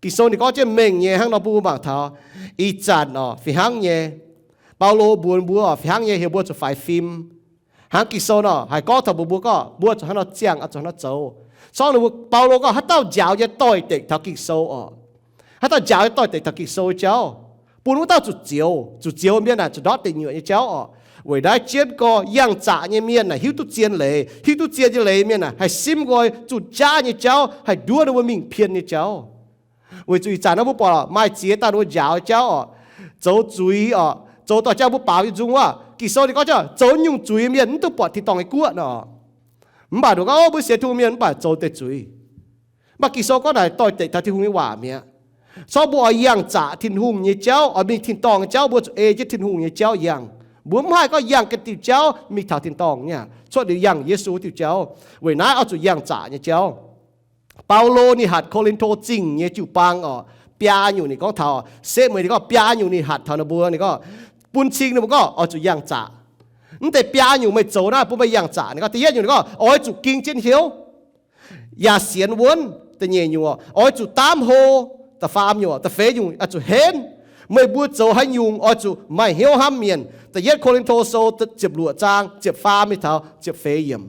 Ging-Sou ninh gorngv jienv mengh nyei hnangv nor bun mbuo mangc taux. Ih zanc orqc, fih hnangv nyei, Baulo mbuox mbuo orqc, fih hnangv nyei heuc mbuo zuqc faix fim. Hnangv Ging-Sou nor haih gorngv taux mbuox mbuo gorngv mbuo zuqc hnangv nor ziangh, oix zuqc hnangv nor zoux. Corngv ninh mbuo, Baulo gorngv haaix dauh njaaux nyei doix-dekc taux Ging-Sou orqc. Haaix dauh njaaux nyei doix-dekc taux Ging-Sou jauv, bun wuov dauh zuqc zioux, zuqc zioux mienh naaic zuqc ndortv deic nyuoqc nyei jauv orqc. Weic naaiv jienv gorx, yangh zaqc nyei mienh naaic hiuv duqv zien leiz, hiuv duqv zien nyei leiz mienh naaic haih simv nqoi zunh jaav nyei jauv, haih nduov ninh mbuo mingh pien nyei jauv. Weic zuqc ih zanc naaiv mbuo buatc maaih ziex dauh ninh mbuo njaaux nyei jauv orqc, zoux zuiz orqc, zoux dorh jangx mbuo baaux nyei nzung wuov. Ging-Sou ninh gorngv jauv zoux nyungc zuiz mienh mv duqv buatc tin-dorngh nyei guoqv nor. Mv baac ninh gorngv mbuo sienx Tin-Hungh mienh mv baac zoux deix zuiz. Mv baac Ging-Sou gorngv naaic doix-dekc taux Tin-Hungh nyei waac mi'aqv. Corngv mbuo oix yangh zaqc Tin-Hungh nyei jauv, oix mingh tin-dorngh nyei jauv, mbuo zuqc ei jienv Tin-Hungh nyei jauv yangh. Mbuo mv haih gorngv yangh ga'diuh jauv mingh taux tin-dorngh nyei, cuotv liuz yangh Yesu diuh jauv. Weic naaiv oix zuqc yangh zaqc nyei jauv. Baulo ninh hatc Ko^lin^to Zingh nyei jiu-baang orqc, biaa nyungc ninh gorngv taux, setv mueiz ninh gorngv biaa nyungc ninh hatc taux ninh mbuo, ninh gorngv bun cing ninh mbuo gorngv oix zuqc yangh zaqc. Mv deix biaa nyungc meih zoux naaiv bun meih yangh zaqc. Ninh gorngv da'yietv nyungc ninh gorngv oix zuqc ging jienv hnyouv, yaac sienx wuonv. Da'nyeic nyungc oix zuqc daamv hlo, da'faam nyungc, da'feix nyungc oix zuqc henv. Meih mbuo zoux haaix nyungc oix zuqc maaih hnyouv hnamv mienh. Da'yietv Ko^lin^to Sou ziepc luoqc zaang ziepc faam mingh taux ziepc feix yiemc.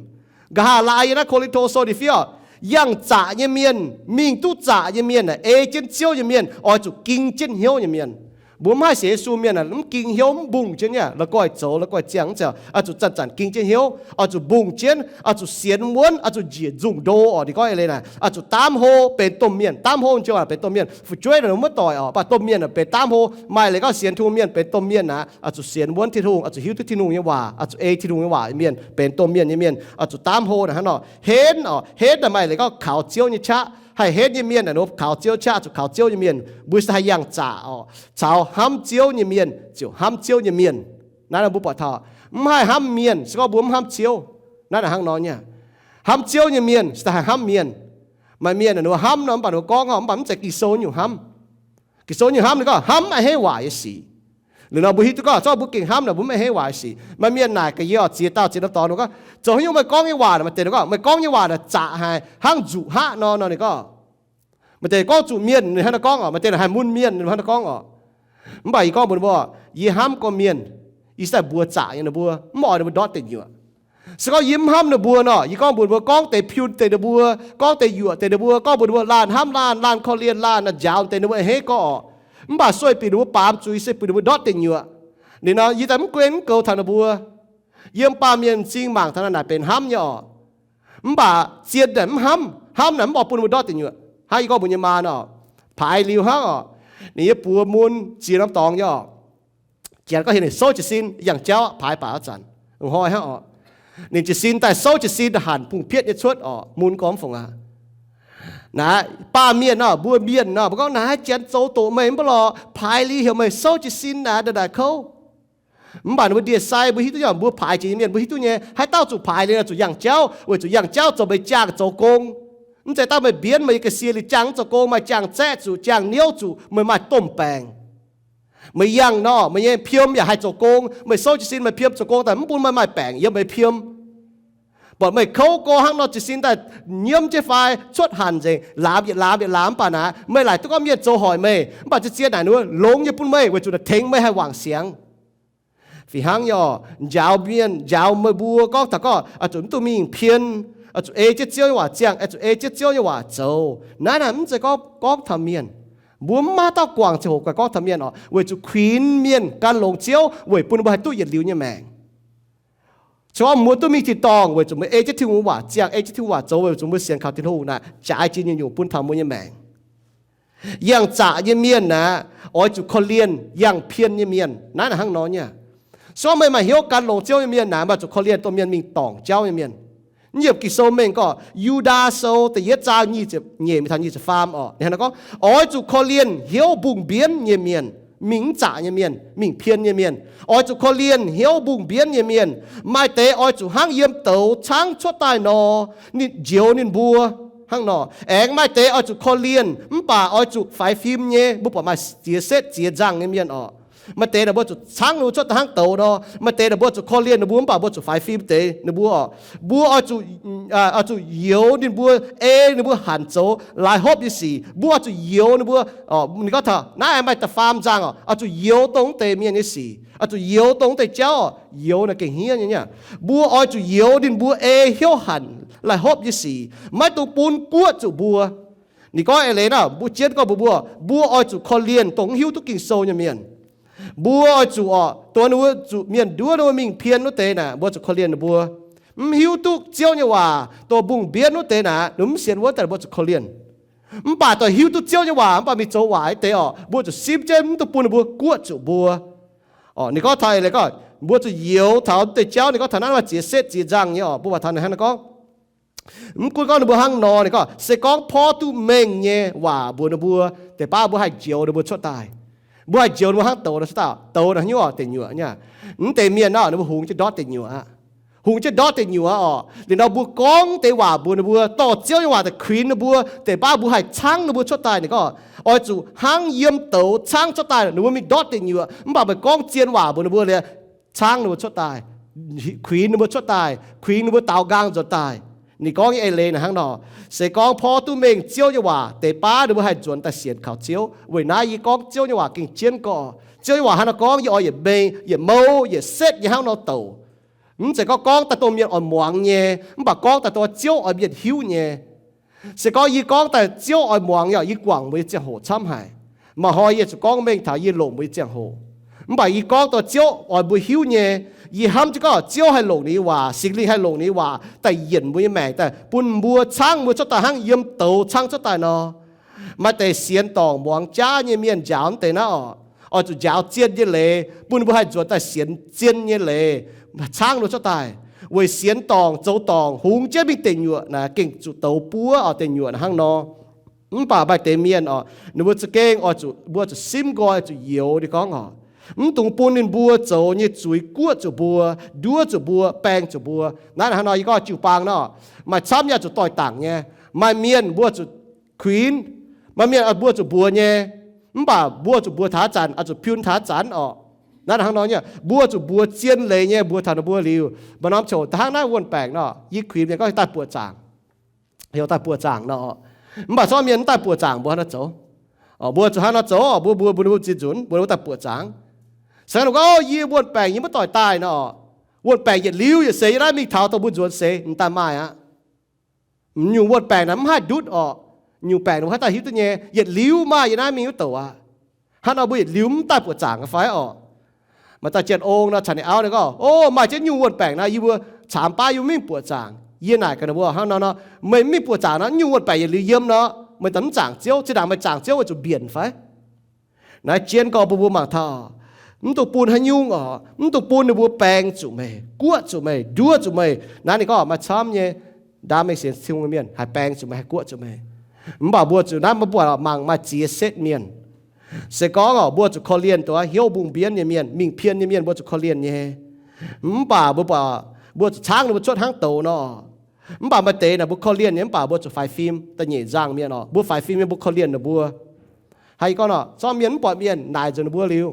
Nqa'haav laai yiem naaiv Ko^lin^to Sou ninh fiev, yangh zaqc nyei mienh, mingh duqv zaqc nyei mienh, ei jienv Ziouv nyei mienh, oix zuqc ging jienv hnyouv nyei mienh. Mbuo mv haih sienx Yesu mienh mv ging hnyouv, mv mbungh jienv nyei, la'guaih zoux la'guaih ziangh mv zeiz, oix zuqc zanc-zanc ging jienv hnyouv, oix zuqc mbungh jienv, oix zuqc sienx wuonv, oix zuqc njiec nzungh ndo orqc. Ninh gorngv eix leiz naaic, oix zuqc daamv hlo benx domh mienh. Daamv hlo jienv benx domh mienh. Fu'jueiv naaic maiv doic orqc, mv baac domh mienh benx daamv hlo. Maaih leiz gorngv sienx Tin-Hungh mienh benx domh mienh naaic, oix zuqc sienx wuonv Tin-Hungh, oix zuqc hiuv duqv Tin-Hungh nyei waac, oix zuqc ei Tin-Hungh nyei waac nyei mienh benx domh mienh nyei mienh, oix zuqc daamv hlo naaic hnangv nor. Henv orqc, henv naaic maaih leiz gorngv kaux Ziouv nyei qaqv. Haih henv nyei mienh naaic, kaux Ziouv qaqv, zuqc kaux Ziouv nyei mienh. Mbuo se haih yangh zaqc orqc, caux hnamv Ziouv nyei mienh ziouc hnamv Ziouv nyei mienh. Naaiv mbuo buatc taux, mv haih hnamv mienh se gorngv mbuo mv hnamv Ziouv. Naaiv naaic hnangv nor nyei. Hnamv Ziouv nyei mienh se haih hnamv mienh. Maaih mienh naaic ninh mbuo hnamv nor, mv baac ninh mbuo gorngv orqc, mv baac mv zeiz Ging-Sou nyungc hnamv. Ging-Sou nyungc hnamv ninh gorngv hnamv a'hneiv waac nyei sic. Liuz nor mbuo hiuv duqv gorngv zorqv mbuo gengh hnamv naaic mbuo mv a'hneiv waac nyei sic. Maaih mienh naaic gaax yie orqc, ziex dauh ziex norm dorngx ninh gorngv, zoux haaix nyungc meih gorngv nyei waac naaic, maaih deix ninh gorngv meih gorngv nyei waac naaic zaqc haic hnangv nzuqc haqv nor nor ninh gorngv. Maaih deix gorngv zuqc mienh ninh hnangv naaiv gorngv orqc, maaih deix naaic haih mun mienh ninh hnangv naaiv gorngv orqc. Mv baac yie gorngv mbuox mbuo, yie hnamv gorx mienh, yie se daaih mbuox zaqc nyei ninh mbuo, mv oix ninh mbuo ndortv deic nyuoqc. Se gorngv yie mv hnamv ninh mbuo nor, yie gorngv mbuox mbuo, gorngv deix piun deix ninh mbuo, gorngv deix yuoqc deix ninh mbuo, gorngv mbuox ninh mbuo laanh hnamv laanh, laanh korv-lienh laanh, njaaux deix ninh mbuo a'hneiv gorx orqc. Mv baac sueih bieqc ninh mbuo baamz zuiz, sueih bieqc ninh mbuo ndortv deic nyuoqc. Liuz nor yie daaih mv gunv mv goux taux ninh mbuo. Yiem baamh mienh m'zing mangc taux naaic naaic benx hnamv nyei orqc. Mv baac zien naaic mv hnamv, hnamv naaic mv oix bun ninh mbuo ndortv deic nyuoqc. Hnangv yie gorngv mbuox nyei maa nor, paaix liuz hnangv orqc, ninh nyei buoz mun ziex norm dorngx nyei orqc. Janx gorngv heuc ninh souv jiez sin, yangh jauv paaix baac aqv zanc, hnoi hnangv orqc. Ninh jiez sin daaih souv jiez sin daaih hanc bungx pietv nyei cuotv orqc, mun gormx fungc aqv. Naaiv baamh mienh nor, mbuo mienh nor, mbuo gorngv naaiv janx zoux doqc meih mv baac lorqc, paaix liuz heuc meih souv jiez sin naaic ndongc naaic kouv. Mv baac ninh mbuo ndie-sai mbuo hiuv duqv nyei, mbuo paaix jiex nyei mienh mbuo hiuv duqv nyei, haaix dauh zuqc paaix liuz zuqc yangh jauv, weic zuqc yangh jauv zoux meih jaangh zoux gong. Mv zeiz dangh meih mbienv meih nyei ga'sie liuz jaangh mv zoux gong, maaih jaangh zaeqv zuqc, jaangh niouv zuqc, meih maaih domh baengc. Meih yangh nor, meih nyei piom yaac haih zoux gong. Meih souv jiez sin meih piom zoux gong daaih mv bun meih maaih baengc yiem meih piom. Buatc meih kouv gorx hnangv nor, jiez sin daaih nyiemv jienv fai cuotv hanc nzengc, laamz yietc laamz yietc laamz mv baac naaic, meih laaic duqv gorngv mienh zoux hoic meih, mv baac zien-zien naaic ninh longx nyei bun meih weic zuqc naaic tengx meih haih wangc siangx. Fih hnangv nyei orqc, njaaux mienh, njaaux meih mbuo gorngv taux gorngv oix zuqc mv duqv mingh pien, oix zuqc ei jienv Ziouv nyei waac ziangh, oix zuqc ei jienv Ziouv nyei waac zoux. Naaiv naaic mv zeiz gorngv gorngv taux mienh. Mbuo mv maaih dauh guangc ziangh hoc guaix gorngv taux mienh orqc, weic zuqc kuinx mienh gan longx Ziouv weic bun mbuo haih duqv yietc liuz nyei maengc. Se gorngv mbuo duqv mingh tin-dorngh weic zuqc mbuo ei jienv Tin-Hungh waac ziangh, ei jienv Tin-Hungh waac zoux, weic zuqc mbuo sienx kaux Tin-Hungh naaic, jaaix jiex nyungc-nyungc bun taux mbuo nyei maengc. Yangh zaqc nyei mienh aeqv, oix zuqc korv-lienh yangh pien nyei mienh. Naaiv hnangv nor nyei. Se gorngv meih maaih hnyouv gan longx Ziouv nyei mienh aeqv, meih zuqc korv-lienh dongh mienh mingh dorngc jauv nyei mienh. Yiem Ging-Sou mengh gorngv, Yu^ndaa Sou da'yietv zaang nyic ziepc nyeic mingh taux nyic ziepc faam orqc, ninh hnangv naaiv gorngv, oix zuqc korv-lienh hnyouv mbungh mbienv nyei mienh, mingh mv zaqc nyei mienh, mingh pien nyei mienh. Oix zuqc korv-lienh hnyouv mbungh mbienv nyei mienh. Maaih deix oix zuqc hnangv yiem douz caangv cuotv daaih nor, ninh njoux ninh mbuo hnangv nor. Aengx maaih deix oix zuqc korv-lienh mv baac oix zuqc faix fim nyei, mbuo buatc maaih ziex setv ziex nzangh nyei mienh orqc. Maaih deix naaic mbuo zuqc caangv ninh mbuo cuotv daaih hnangv douz nor. Maaih deix naaic mbuo zuqc korv-lienh ninh mbuo mv baac mbuo zuqc faix fim deix ninh mbuo orqc. Mbuo oix zuqc, oix zuqc youx ninh mbuo, ei ninh mbuo hanc zoux laaix hopv nyei sic. Mbuo oix zuqc youx ninh mbuo. Ninh gorngv taux naaiv maaih da'faam nzangh orqc, oix zuqc youx dongh wuov deix mienh nyei sic, oix zuqc youx dongh wuov deix jauv orqc. Youx naaic gengh hniev nyei. Mbuo oix zuqc youx ninh mbuo ei hnyouv hanc laaih hopv nyei sic, maiv dungx bun guoqv zuqc mbuo. Ninh gorngv eix leiz naaic, mbuo jienv gorngv mbuox mbuo, mbuo oix zuqc korv-lienh dongh mv hiuv duqv Ging-Sou nyei mienh. Mbuo oix zuqc orqc, dongh ninh mbuo zuqc mienh nduov ninh mbuo mingh pien wuov deix naaic, mbuo zuqc korv-lienh ninh mbuo. Mv hiuv duqv Ziouv nyei waac, dongh mbungh mbienv wuov deix naaic, ninh mv sienx wuov deix, mbuo zuqc korv-lienh. Mv baac dongh hiuv duqv Ziouv nyei waac mv baac mingh zoux waaic deix orqc, mbuo zuqc simv jienv mv dungx bun ninh mbuo guoqv zuqc mbuo. Orqc, ninh gorngv taux eix leiz gorngv mbuo zuqc youx taux deix jauv. Ninh gorngv taux naaiv maaih ziex setv ziex nzangh nyei orqc, mbuo waac taux ninh hnangv naaiv gorngv. Mv gunv gorngv ninh mbuo hnangv nor, ninh gorngv se gorngv porv duqv mengh nyei waac mbuox ninh mbuo, deix baav mbuo haih njoux ninh mbuo cuotv daaih. Mbuo haih njoux ninh mbuo hnangv douz nor cuotv daaih. Douz naaic hnyouv orqc, deic nyuoqc nyei. Mv deix mienh nor ninh mbuo hungx jienv ndortv deic nyuoqc aqv. Hungx jienv ndortv deic nyuoqc orqc. Liuz nor mbuo gorngv deix waac mbuox ninh mbuo, dorh Ziouv nyei waac daaih kuinx ninh mbuo, deix baav mbuo haih caangv ninh mbuo cuotv daaih. Ninh gorngv oix zuqc hnangv yiem douz caangv cuotv daaih, ninh mbuo mingh ndortv deic nyuoqc. Mv baac meih gorngv zien waac mbuox ninh mbuo liuz, caangv ninh mbuo cuotv daaih, kuinx ninh mbuo cuotv daaih, kuinx ninh mbuo daaux nqaang nzuonx daaih. Ninh gorngv nyei eix leiz naaic hnangv nor, se gorngv porv duqv mengh Ziouv nyei waac, deix baav ninh mbuo haih nzuonx daaih sienx kaux Ziouv. Weic naaiv yie gorngv Ziouv nyei waac gengh jienv gorngv. Ziouv nyei waac hnangv nor gorngv, yie oix yietc mengh, yietc mouv, yietc setv nyei hnangv nor douc. Mv zeiz gorngv gorngv daaih dongh mienh oix muangx nyei, mv baac gorngv daaih dongh Ziouv oix mienh hiuv nyei. Se gorngv yie gorngv daaih Ziouv oix muangx nyei, yie guangc mbuo nyei ziangh hoc camv haic. Maaih hnoi yie zuqc gorngv mengh taux yie longc mbuo nyei ziangh hoc. Mv baac yie gorngv dongh Ziouv oix mbuo hiuv nyei. Yie hnamv jienv gorngv Ziouv haih longc ninh nyei waac, Singx Lingh haih longc ninh nyei waac daaih yienc mbuo nyei maengc, daaih bun mbuo caangv mbuo cuotv daaih hnangv yiem douz caangv cuotv daaih nor. Maaih deix sienx dorngc muangx jaav nyei mienh njaaux mv deix naaiv orqc, oix zuqc njaaux zien nyei leiz, bun mbuo haih nzuonx daaih sienx zien nyei leiz, caangv ninh mbuo cuotv daaih. Weic sienx dorngc zoux dorngc hungx jienv mingh deic nyuoqc naaic gengh zuqc douz buov orqc, deic nyuoqc naaic hnangv nor. Mv baac maaih deix mienh orqc, ninh mbuo za'gengh oix zuqc, mbuo zuqc simv nqoi, zuqc youx ninh gorngv orqc, mv dungx bun ninh mbuo zoux nyei zuiz guoqv zuqc mbuo, nduov zuqc mbuo, baeng zuqc mbuo. Naaiv hnangv nor yie gorngv jiu-baang nor, maaih camv yaac zuqc doix-dangc nyei. Maaih mienh mbuo zuqc kuinx, maaih mienh mbuo zuqc mbuox nyei, mv baac mbuo zuqc mbuox taux zanc, oix zuqc piun taux zanc orqc. Naaiv hnangv nor nyei, mbuo zuqc mbuox zien leiz nyei mbuox taux ninh mbuo liuz, maaih norm ziangh hoc da'hnangv naaiv wuonh baengc nor, yie kuinx mienh gorngv daaih buoqc zaangc, heuc daaih buoqc zaangc nor. Mv baac zorqv mienh mv daaih buoqc zaangc mbuo hnangv nor zoux. Mbuo zuqc hnangv nor zoux, mbuo mbuox ninh mbuo ziex nzunc, mbuox ninh mbuo daaih buoqc zaangc. Se gorngv yie wuonh baengc yie maiv doix daaih nor, wuonh baengc yietc liuz yietc seix yie naaiv mingh taux dongh mbuo nzuonx seix m'daaih maaih aqv. M'nyungc wuonh baengc naaic mv haih ndutv orqc. M'nyungc baengc mbuo haih daaih hiuv duqv nyei, yietc liuz maaih yie naaiv mingh wuov douc aqv. Hnangv nor mbuo yietc liuz mv daaih buoqc zaangc fai orqc? Maaih dauh jienv ong nor caux ninh auv ninh gorngv, O, maaih jienv nyungc wuonh baengc nor, yie mbuo caamx baav yie mbuo mingh buoqc zaangc. Yie naaic gaax ninh mbuo hnangv nor nor, meih mv mingh buoqc zaangc nor, nyungc wuonh baengc yietc liuz yiem nor, meih daaih mv zaangc Ziouv, zinh ndaangc meih zaangc Ziouv weic zuqc mbienc fai? Naaiv jienv gorngv mbuo mbuo mangc taux, mv dungx bun haaix nyungc orqc, mv dungx bun ninh mbuo baeng zuqc meih, guoqv zuqc meih, nduov zuqc meih. Naaiv ninh gorngv maaih camv nyei, ndaam mengh sienx Tin-Hungh nyei mienh haih baeng zuqc meih, haih guoqv zuqc meih. Mv baac mbuo zuqc naaiv mbuo buatc mangc maaih ziex setv mienh. Se gorngv orqc, mbuo zuqc korv-lienh dongh hnyouv mbungh mbienv nyei mienh, mingh pien nyei mienh mbuo zuqc korv-lienh nyei. Mv baac mbuo buatc, mbuo zuqc caangv ninh mbuo cuotv hnangv douz nor. Mv baac maaih deix naaic mbuo korv-lienh nyei mv baac mbuo zuqc faix fim. Da'nyeic nzangh mienh orqc, mbuo faix fim nyei mbuo korv-lienh ninh mbuo. Haaix gorngv nor, zorqv mienh mv buatc mienh naaic nzengc ninh mbuo liuz,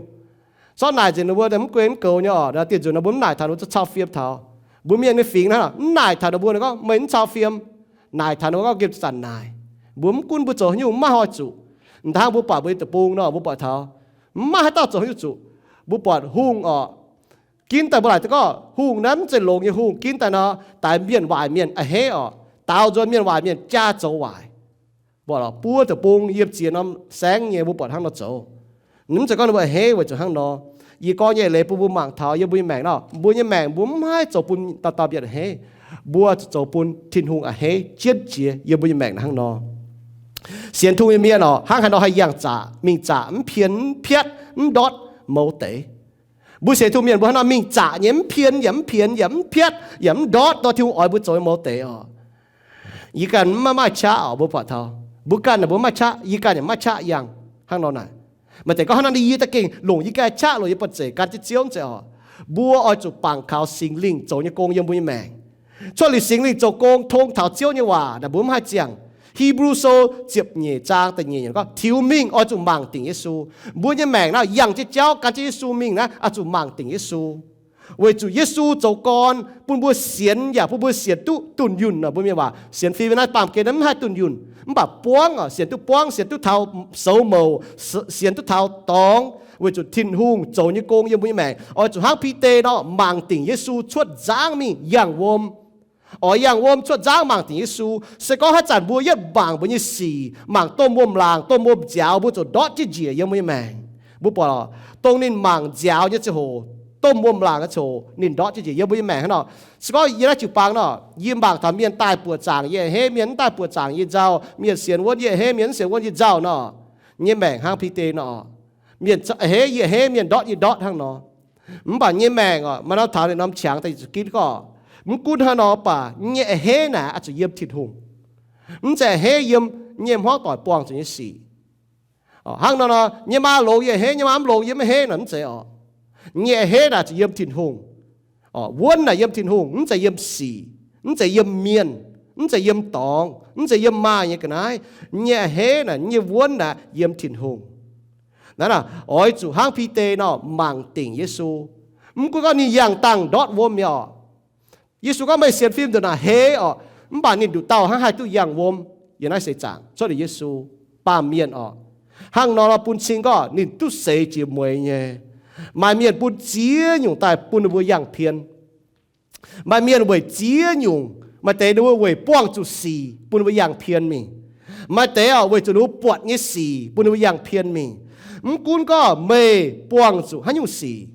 zorqv naaic nzengc ninh mbuo mv guei mv goux nyei orqc, dieh nzunc nor mbuo mv naaic taux ninh mbuo, zuqc cau fiem taux. Mbuo mienh nyei fingx naaiv, mv naaic taux ninh mbuo, ninh gorngv meih mv cau fiem. Naaic taux ninh mbuo gorngv nqemh zanc naaic. Mbuo mv gunv mbuo zoux haaix nyungc mv maaih hnoi zuqc. M'daaih hnangv mbuo buatc mbuo nyei deic-bung nor, mbuo buatc taux mv maaih haaix dauh zoux haaix nyungc zuqc. Mbuo buatc hungh orqc, ginv daaih mbuo laaic duqv gorngv hungh naaiv mv zeiz longx nyei hungh, ginv daaih nor, daaix mienh waaic mienh a'hneiv orqc, daaux nzuonx mienh waaic mienh jaa zoux waaic. Buatc lorqc, buo deic-bung yiem ziex norm saengv nyei mbuo buatc hnangv nor zoux. Mv zeiz gorngv ninh mbuo a'hneiv weic zuqc hnangv nor. Yie gorngv nyei eix leiz bun mbuo mangc taux yiem mbuo nyei maengc nor, mbuo nyei maengc mbuo mv haih zoux bun dauh dauh mienh a'hneiv. Mbuo zuqc zoux bun Tin-Hungh a'hneiv jienv jiex yiem mbuo nyei maengc hnangv nor. Sienx tungh nyei mienh oc, hnangv haaix nor haih yangh zaqc, mingh zaqc mv pien mv piatv mv ndortv mouz deix. Mbuo sienx tungh mienh mbuo hnangv nor mingh zaqc nyei mv pien yaac mv pienx yaac mv piatv yaac mv ndortv nor Tin-Hungh oix mbuo zoux nyei mouz deix oc. Yie ganh maiv maaih qaqv oc, mbuo buatc taux mbuo ganh naaic mbuo maiv maaih qaqv, yie ganh yaac maiv maaih qaqv yangh hnangv nor naaic. Maaih deix gorngv hnangv nor, yie da'gengh longc yie ganh qaqv, longc yie buonv-zeic gan jienv Ziouv mv zeiz oc. Mbuo oix zuqc bangc kaux Singx Lingh zoux nyei gong yiem mbuo nyei maengc. Cuotv liuz Singx Lingh zoux gong tong taux Ziouv nyei waac naaic mbuo mv haih ziangh. Hebrew Sou ziepc nyeic zaang da'nyeic gorngv, tiux mingh oix zuqc mangc dingc Yesu. Mbuo nyei maengc naaiv yangh jienv jauv gan jienv Yesu mingh naaiv oix zuqc mangc dingc Yesu. Weic zuqc Yesu zoux gorn bun mbuo sienx yaac bun mbuo sienx duqv dunh yunh nor. Mbuo mienh waac sienx fim naaiv baamh gen naaiv mv haih dunh yunh, mv baac buangv, sienx duqv buangv, sienx duqv taux soux mouc, sienx duqv taux dorngx, weic zuqc Tin-Hungh zoux nyei gong yiem mbuo nyei maengc. Oix zuqc hnangv Bide nor mangc dingc Yesu cuotv nzangv mingh yangh wuom. Oix yangh wuom cuotv nzangv mangc dingc Yesu. Se gorngv haaix zanc mbuo yietv mangc mbuo nyei sic, mangc domh wuom-laangc, domh wuom-nziaaux, mbuo ziouc ndortv jienv njiec yiem mbuo nyei maengc. Mbuo buatc dongh ninh mangc nziaaux nyei ziangh hoc, domh wuom-laangc nyei ziangh hoc, ninh ndortv jienv njiec yiem mbuo nyei maengc hnangv nor. Se gorngv yie naaiv jiu-baang nor, yie mangc taux mienh daaih buoqc zaangc yie a'hneiv, mienh mv daaih buoqc zaangc yie nzauh, mienh sienx wuonv yie a'hneiv, mienh mv sienx wuonv yie nzauh nor, nyei maengc hnangv Bide nor, mienh a'hneiv yie a'hneiv, mienh ndortv yie ndortv hnangv nor. Mv baac nyei maengc oc, maaih norm taux ninh norm qangx daaih zuqc ginv gorngv, mv gunv hnangv nor mv baac nyei a'hneiv naaic oix zuqc yiem Tin-Hungh. Mv zeiz a'hneiv yiem nyei hmuangv doic buangh zuqc nyei sic. Hnangv nor nor, nyei maa longx yie a'hneiv, nyei maa mv longx yie mv a'hneiv nor mv zeiz oc. Nyei a'hneiv naaic zuqc yiem Tin-Hungh. Wuonv naaic yiem Tin-Hungh, mv zeiz yiem sic, mv zeiz yiem mienh, mv zeiz yiem dorngx, mv zeiz yiem maaih nyei ga'naaiv. Nyei a'hneiv naaic, nyei wuonv naaic yiem Tin-Hungh. Naaiv oix zuqc hnangv Bide nor mangc dingc Yesu. Mv gunv gorngv ninh yangh dangh ndortv wuom nyei oc. Yesu gorngv meih sienx fim nduqc naaic heix oc, mv baac ninh nduqc dauh hnangv haih duqv yangh wuom yiem naaiv seix zaangc cuotv liuz Yesu baamh mienh oc. Hnangv nor bun cing gorngv ninh duqv seix jiex mueiz nyei. Maaih mienh bun ziex nyungc daaih bun ninh mbuo yangh pien. Maaih mienh weic ziex nyungc, maaih deix ninh mbuo weic buangh zuqc sic bun ninh mbuo yangh pien mingh. Maaih deix oc weic zuqc ninh mbuo buatc nyei sic bun ninh mbuo yangh pien mingh. Mv gunv gorngv meih buangh zuqc haaix nyungc sic,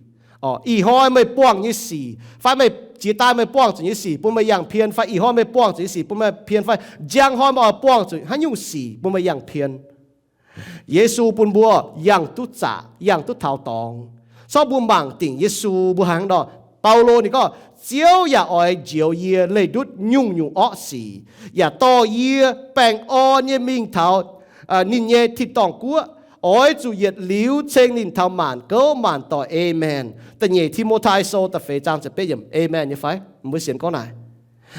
ih hnoi meih buangh nyei sic, fai meih jiex daaih meih buangh zuqc nyei sic bun meih yangh pien, fai ih hnoi meih buangh zuqc nyei sic bun meih pien, fai njang hnoi meih oix buangh zuqc haaix nyungc sic bun meih yangh pien. Yesu bun mbuo yangh duqv zaqc, yangh duqv taux dorngx. Corc mbuo mangc dingc Yesu mbuo hnangv nor, Baulo ninh gorngv, Ziouv yaac oix njoux yie leih ndutv nyungc-nyungc orqv sic, yaac dorh yie baengh orn nyei mingh taux ninh nyei tin-dorngh guoqv. Oix zuqc yietc liuz ceng ninh taux maanc gouv maanc doic. Aamen. Da'nyeic Ti^mo^tai Sou da'feix zaang ziepc betv yiemc. Aamen nyei fai? Mbuo sienx gorngv naaic.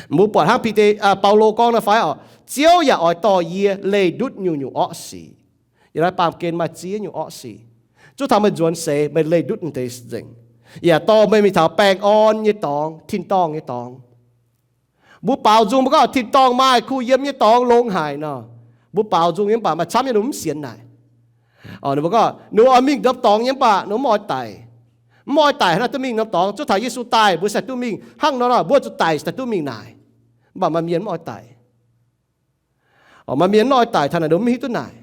Mbuo buatc hnangv Bide, Baulo gorngv naaiv fai oc? Ziouv yaac oix dorh yie leih ndutv nyungc-nyungc orqv sic. Yiem naaiv baamh gen maaih ziex nyungc orqv sic. Zuov taux meih nzuonx seix meih leih ndutv deix nzengc, yaac dorh meih mingh taux baengh orn nyei dorngx, tin-dorngh nyei dorngx. Mbuo baaux nzung mbuo gorngv tin-dorngh maaih kuh yiem nyei dorngx longx haic nor. Mbuo baaux nzung nyei mv baac maaih camv nyei ninh mv sienx naaic. Ninh mbuo gorngv ninh oix mingh ndopv dorngx nyei mv baac ninh mv oix daic. Mv oix daic hnangv naaic duqv mingh norm dorngx. Zuov taux Yesu daaih mbuo se duqv mingh hnangv nor nor, mbuo zuqc daic se duqv mingh naaic. Mv baac maaih mienh mv oix daic. Maaih mienh mv oix daic taux naaic ninh mv hiuv duqv naaic,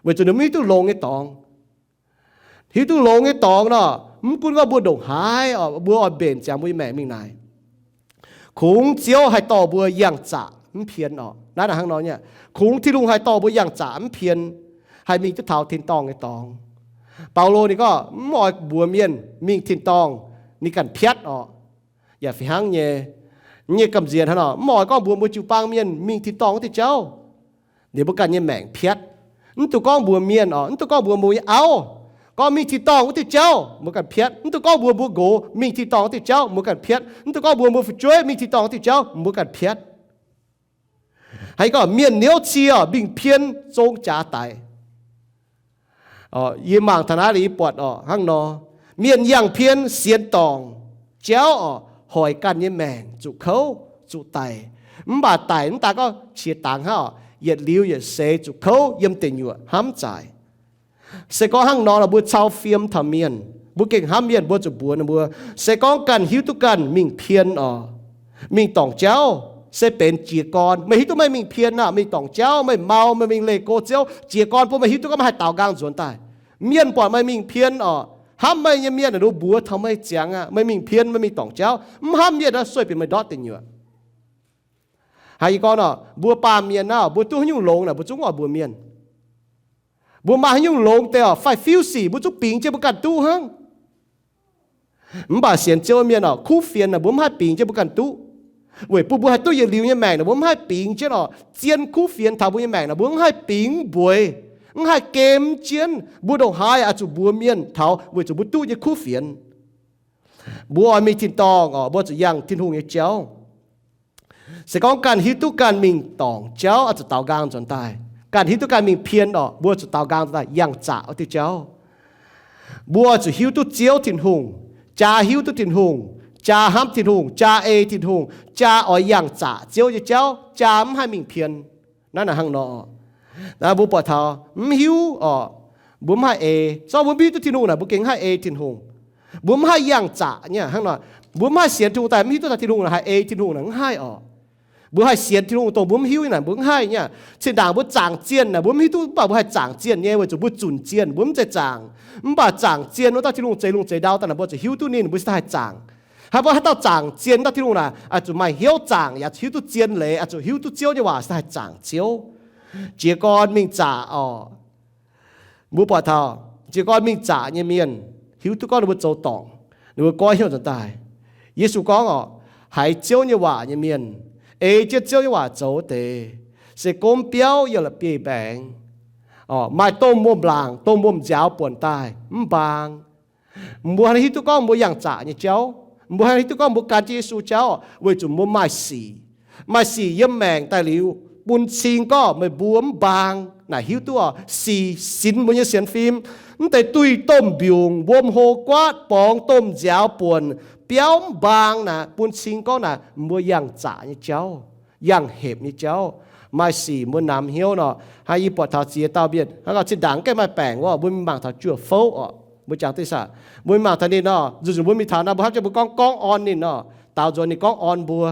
weic zuqc ninh mv hiuv duqv longx nyei dorngx. Hiuv duqv longx nyei dorngx nor, mv gunv gorngv mbuo ndongc haaix oc, mbuo oix mbenc ziangx mbuo nyei maengc mingh naaic, kungx Ziouv haih dorh mbuo yangh zaqc mv pien oc. Naaiv hnangv nor nyei, kungx Tin-Hungh haih dorh mbuo yangh zaqc mv pien, haih mingh duqv taux tin-dorngh nyei dorngx. Baulo ninh gorngv mv oix mbuox mienh mingh tin-dorngh ninh ganh piatv oc. Yaac fih hnangv nyei, nyei gamh nziex hnangv nor, mv oix gorngv mbuox mbuo jiu-baang mienh mingh tin-dorngh wuov diuh jauv, ninh mbuo ganh nyei maengc piatv. Mv dungx gorngv mbuox mienh oc, mv dungx gorngv mbuox mbuo nyei auv gorngv mingh tin-dorngh wuov diuh jauv, mbuo ganh piatv. Mv dungx gorngv mbuox mbuo nqox mingh tin-dorngh wuov diuh jauv, mbuo ganh piatv. Mv dungx gorngv mbuox mbuo fu'jueiv mingh tin-dorngh wuov diuh jauv, mbuo ganh piatv. Haaix gorngv mienh niouv cie mingh pien zong jaax daic. Yie mangc taux naaiv liuz yie buatc oc hnangv nor, mienh yangh pien sienx dorngc jauv oc, hoic ganh nyei maengc zuqc kouv zuqc daic. Mv baac daic mv daaih gorngv qiex dangx hnangv oc, yietc liuz yietc seix zuqc kouv yiem deic nyuoqc hnamv zaaic. Se gorngv hnangv nor, mbuo cau fiem taux mienh, mbuo gengh hnamv mienh, mbuo zuqc mbuox ninh mbuo, se gorngv ganh hiuv duqv ganh mingh pien oc, mingh dorngc jauv, se benx jiez gorn. Meih hiuv duqv meih mingh pien aah, mingh dorngc jauv, meih mau, meih mingh leih go Ziouv, jiez gorn bun meih hiuv duqv gorngv meih haih daaux nqaang nzuonx daaih. Mienh buatc meih mingh pien oc, hnamv meih nyei mienh aah, ninh mbuox taux meih ziangx aah, meih mingh pien, meih mingh dorngc jauv. Mv hnamv mienh aah, sueih bieqc meih ndortv deic nyuoqc. Hnangv yie gorngv nor, mbuo baamh mienh naaiv, mbuo duqv haaix nyungc longx naaic, mbuo zungv oix mbuox mienh. Mbuo maaih haaix nyungc longx deix oc, fai fiuv sic, mbuo zungv bingx jienv mbuo ganh duqv hnangv. Mv baac sienx Ziouv mienh oc, kuv fienx naaic mbuo mv haih bingx jienv mbuo ganh duqv. Weic bun mbuo haih duqv yietc liuz nyei maengc naaic, mbuo mv haih bingx jienv oc. Zien kuv fienx taux mbuo nyei maengc naaic, mbuo mv haih bingx mbueix, mv haih gemv jienv. Mbuo ndongc haaix oix zuqc mbuox mienh taux weic zuqc mbuo duqv nyei kuv fienx. Mbuo oix mingh tin-dorngh oc, mbuo zuqc yangh Tin-Hungh nyei jauv. Se gorngv ganh hiuv duqv ganh mingh dorngc jauv, oix zuqc daaux nqaang nzuonx daaih. Ganh hiuv duqv ganh mingh pien oc, mbuo zuqc daaux nqaang nzuonx daaih yangh zaqc wuov diuh jauv. Mbuo zuqc hiuv duqv Ziouv Tin-Hungh, jaa hiuv duqv Tin-Hungh, jaa hnamv Tin-Hungh, jaa ei Tin-Hungh, jaa oix yangh zaqc Ziouv nyei jauv, jaa mv haih mingh pien. Naaiv naaic hnangv nor, mbuo buatc taux mv hiuv oc, mbuo mv haih ei. Zorqv mbuo mv hiuv duqv Tin-Hungh naaic, mbuo gengh mv haih ei Tin-Hungh. Mbuo mv haih yangh zaqc nyei hnangv nor. Mbuo mv haih sienx Tin-Hungh daaih mv hiuv duqv taux Tin-Hungh naaic haih ei Tin-Hungh naaic mv haih oc. Mbuo haih sienx Tin-Hungh dongh mbuo mv hiuv nyei naaic mbuo mv haih nyei. Zinh ndaangc mbuo zaangc zienh naaic mbuo mv hiuv duqv, mv baac mbuo haih zaangc zienh nyei weic zuqc mbuo zunc zienh, mbuo mv zeiz zaangc. Mv baac zaangc zienh wuov dauh Tin-Hungh zeix lungh zeix ndau daaih naaic mbuo zuqc hiuv duqv ninh mbuo se haih zaangc. Hnangv mbuo haaix dauh zaangc zienh dauh Tin-Hungh naaic, oix zuqc maaih hnyouv zaangc, yaac hiuv duqv zien leiz, oix zuqc hiuv duqv Ziouv nyei waac se haih zaangc Ziouv. Jiez gorn mingh zaqc oc. Mbuo buatc taux jiez gorn mingh zaqc nyei mienh hiuv duqv gorngv ninh mbuo zoux dorngc, ninh mbuo goiv hnyouv nzuonx daaih. Yesu gorngv oc, haiz Ziouv nyei waac nyei mienh, ei jienv Ziouv nyei waac zoux deix, se gomv biauv yaac la'bieiv-mbaengx, maaih domh wuom-laangc, domh wuom-nziaaux buonc daaih mv mbaang. Mbuo hnangv hiuv duqv gorngv mbuo yangh zaqc nyei jauv, mbuo hnangv hiuv duqv gorngv mbuo gan jienv Yesu jauv, weic zuqc mbuo maaih sic. Maaih sic yiem maengc daaih liuz, bun cing gorngv meih mbuo mv mbaang. Naaic hiuv duqv oc, sic sinx mbuo nyei sienx fim. Mv deix duih domh mbiungc, wuom hlo guaatv, borngz domh nziaaux buonc, biauv mv mbaang naaic, bun cing gorngv naaic mbuo yangh zaqc nyei jauv, yangh hepc nyei jauv. Maaih sic mbuo namx hnyouv nor. Hnangv yie buatc taux ziex dauh mienh hnangv nor, zinh ndaangc gaengh maaih baengc wuov, mbuo mingh mangc taux juoh fouv oc, mbuo jangx duqv saah, mbuo mingh mangc taux ninh nor, zuqc zuqc mbuo mingh taux naaiv, mbuo hnamv jienv mbuo gorngv gorngv orn ninh nor, daaux nzuonx ninh gorngv orn mbuo.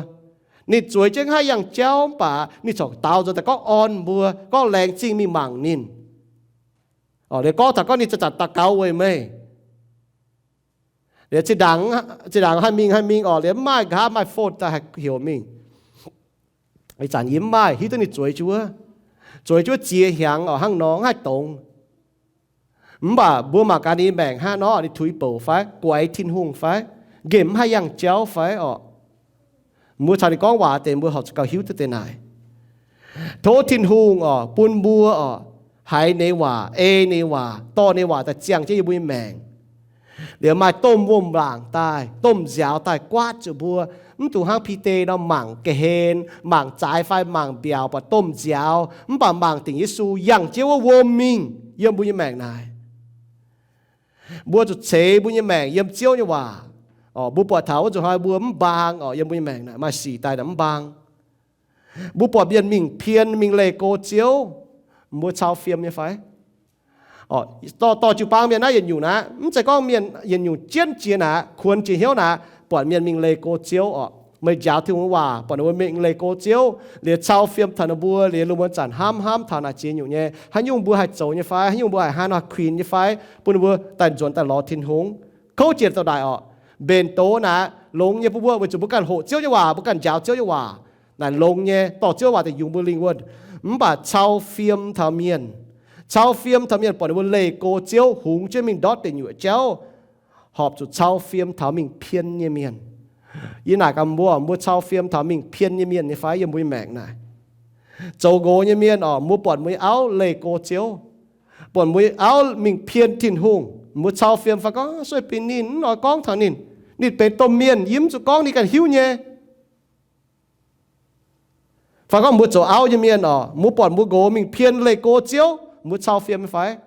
Ninh zueiz jienv haih yangh jauv mv baac ninh corc daaux nzuonx daaih gorngv orn mbuo, gorngv laengz zingh mingh mangc ninh. Liuz gorngv taux gorngv ninh zanc-zanc daux gaux weic meih. Liuz zinh ndaangc, zinh ndaangc haih mingh haih mingh oc, liuz mv maaih nqa'haav maaih phone daaih haih heuc mingh. Ih zanc yie mv maaih hiuv duqv ninh zueiz jienv wuov, zueiz jienv wuov ziex hnyangx oc, hnangv nor mv haih dongz. Mv baac mbuo mangc gaax ninh maengc hnangv nor, ninh tuix bouc fai, guaix Tin-Hungh fai, nqemh mv haih yangh jauv fai oc. Mbuo caux ninh gorngv waac deix mbuo horpc zuqc gauh hiuv duqv deix naaic. Tov Tin-Hungh oc, bun mbuo oc, haiz ninh waac, ei ninh waac, dorh ninh waac daaih ziangh jienv yiem mbuo nyei maengc. Liuz maaih domh wuom-laangc daaih, domh nziaaux daaih guaatv zuqc mbuo, mv dungx hnangv Bide nor mangc ga'hlen, mangc zaaix fai mangc mbiaauc buatc domh nziaaux, mv baac mangc dingc Yesu yangh jienv wuov wuom mingh yiem mbuo nyei maengc naaic. Mbuo zuqc ceix mbuo nyei maengc yiem Ziouv nyei waac. Mbuo buatc taux wuov nzunc hnoi mbuo mv mbaang oc, yiem mbuo nyei maengc naaic maaih sic daaih naaic mv mbaang. Mbuo buatc mienh mingh pien mingh leih go Ziouv, mbuo cau fiem nyei fai? Dorh, dorh jiu-baang mienh naaiv yietc nyungc naaiv, mv zeiz gorngv mienh yietc nyungc jienv jiex naaic, kuonx jiex hnyouv naaic, buatc mienh mingh leih go Ziouv oc. Meih njaaux Tin-Hungh waac, buatc ninh mbuo mingh leih go Ziouv, liuz cau fiem taux ninh mbuo, liuz lungh muonz zanc hnamv hnamv taux naaic ziex nyungc nyei, haaix nyungc mbuo haih zoux nyei fai, haaix nyungc mbuo haih hnangv nor kuinx nyei fai, bun ninh mbuo daaih nzuonx daaih lorz Tin-Hungh. Kouv jiex douh naaic oc, mbenc doz naaic longx nyei bun mbuo, weic zuqc mbuo ganh hoqc Ziouv nyei waac, mbuo ganh njaaux Ziouv nyei waac, naaic longx nyei, dorh Ziouv waac daaih yungz mbuo lingh wuonh. Mv baac cau fiem taux mienh, cau fiem taux mienh buatc ninh mbuo leih go Ziouv, hungx jienv mingh ndortv deic nyuoqc jauv, horpc zuqc cau fiem taux mingh pien nyei mienh. Yie naaic gaax mbuo, mbuo cau fiem taux mingh pien nyei mienh nyei fai yiem mbuo nyei maengc naaic? Zoux nqox nyei mienh oc, mbuo buatc mbuo nyei auv leih go Ziouv, buatc mbuo nyei auv mingh pien Tin-Hungh, mbuo cau fiem fai gorngv sueih bienh ninh, mv oix gorngv taux ninh, ninh benx domh mienh, yie mv zuqc gorngv, ninh ganh hiuv nyei. Fai gorngv mbuo zoux auv nyei mienh oc, mbuo buatc mbuo nqox mingh pien leih go Ziouv, mbuo cau fiem nyei fai?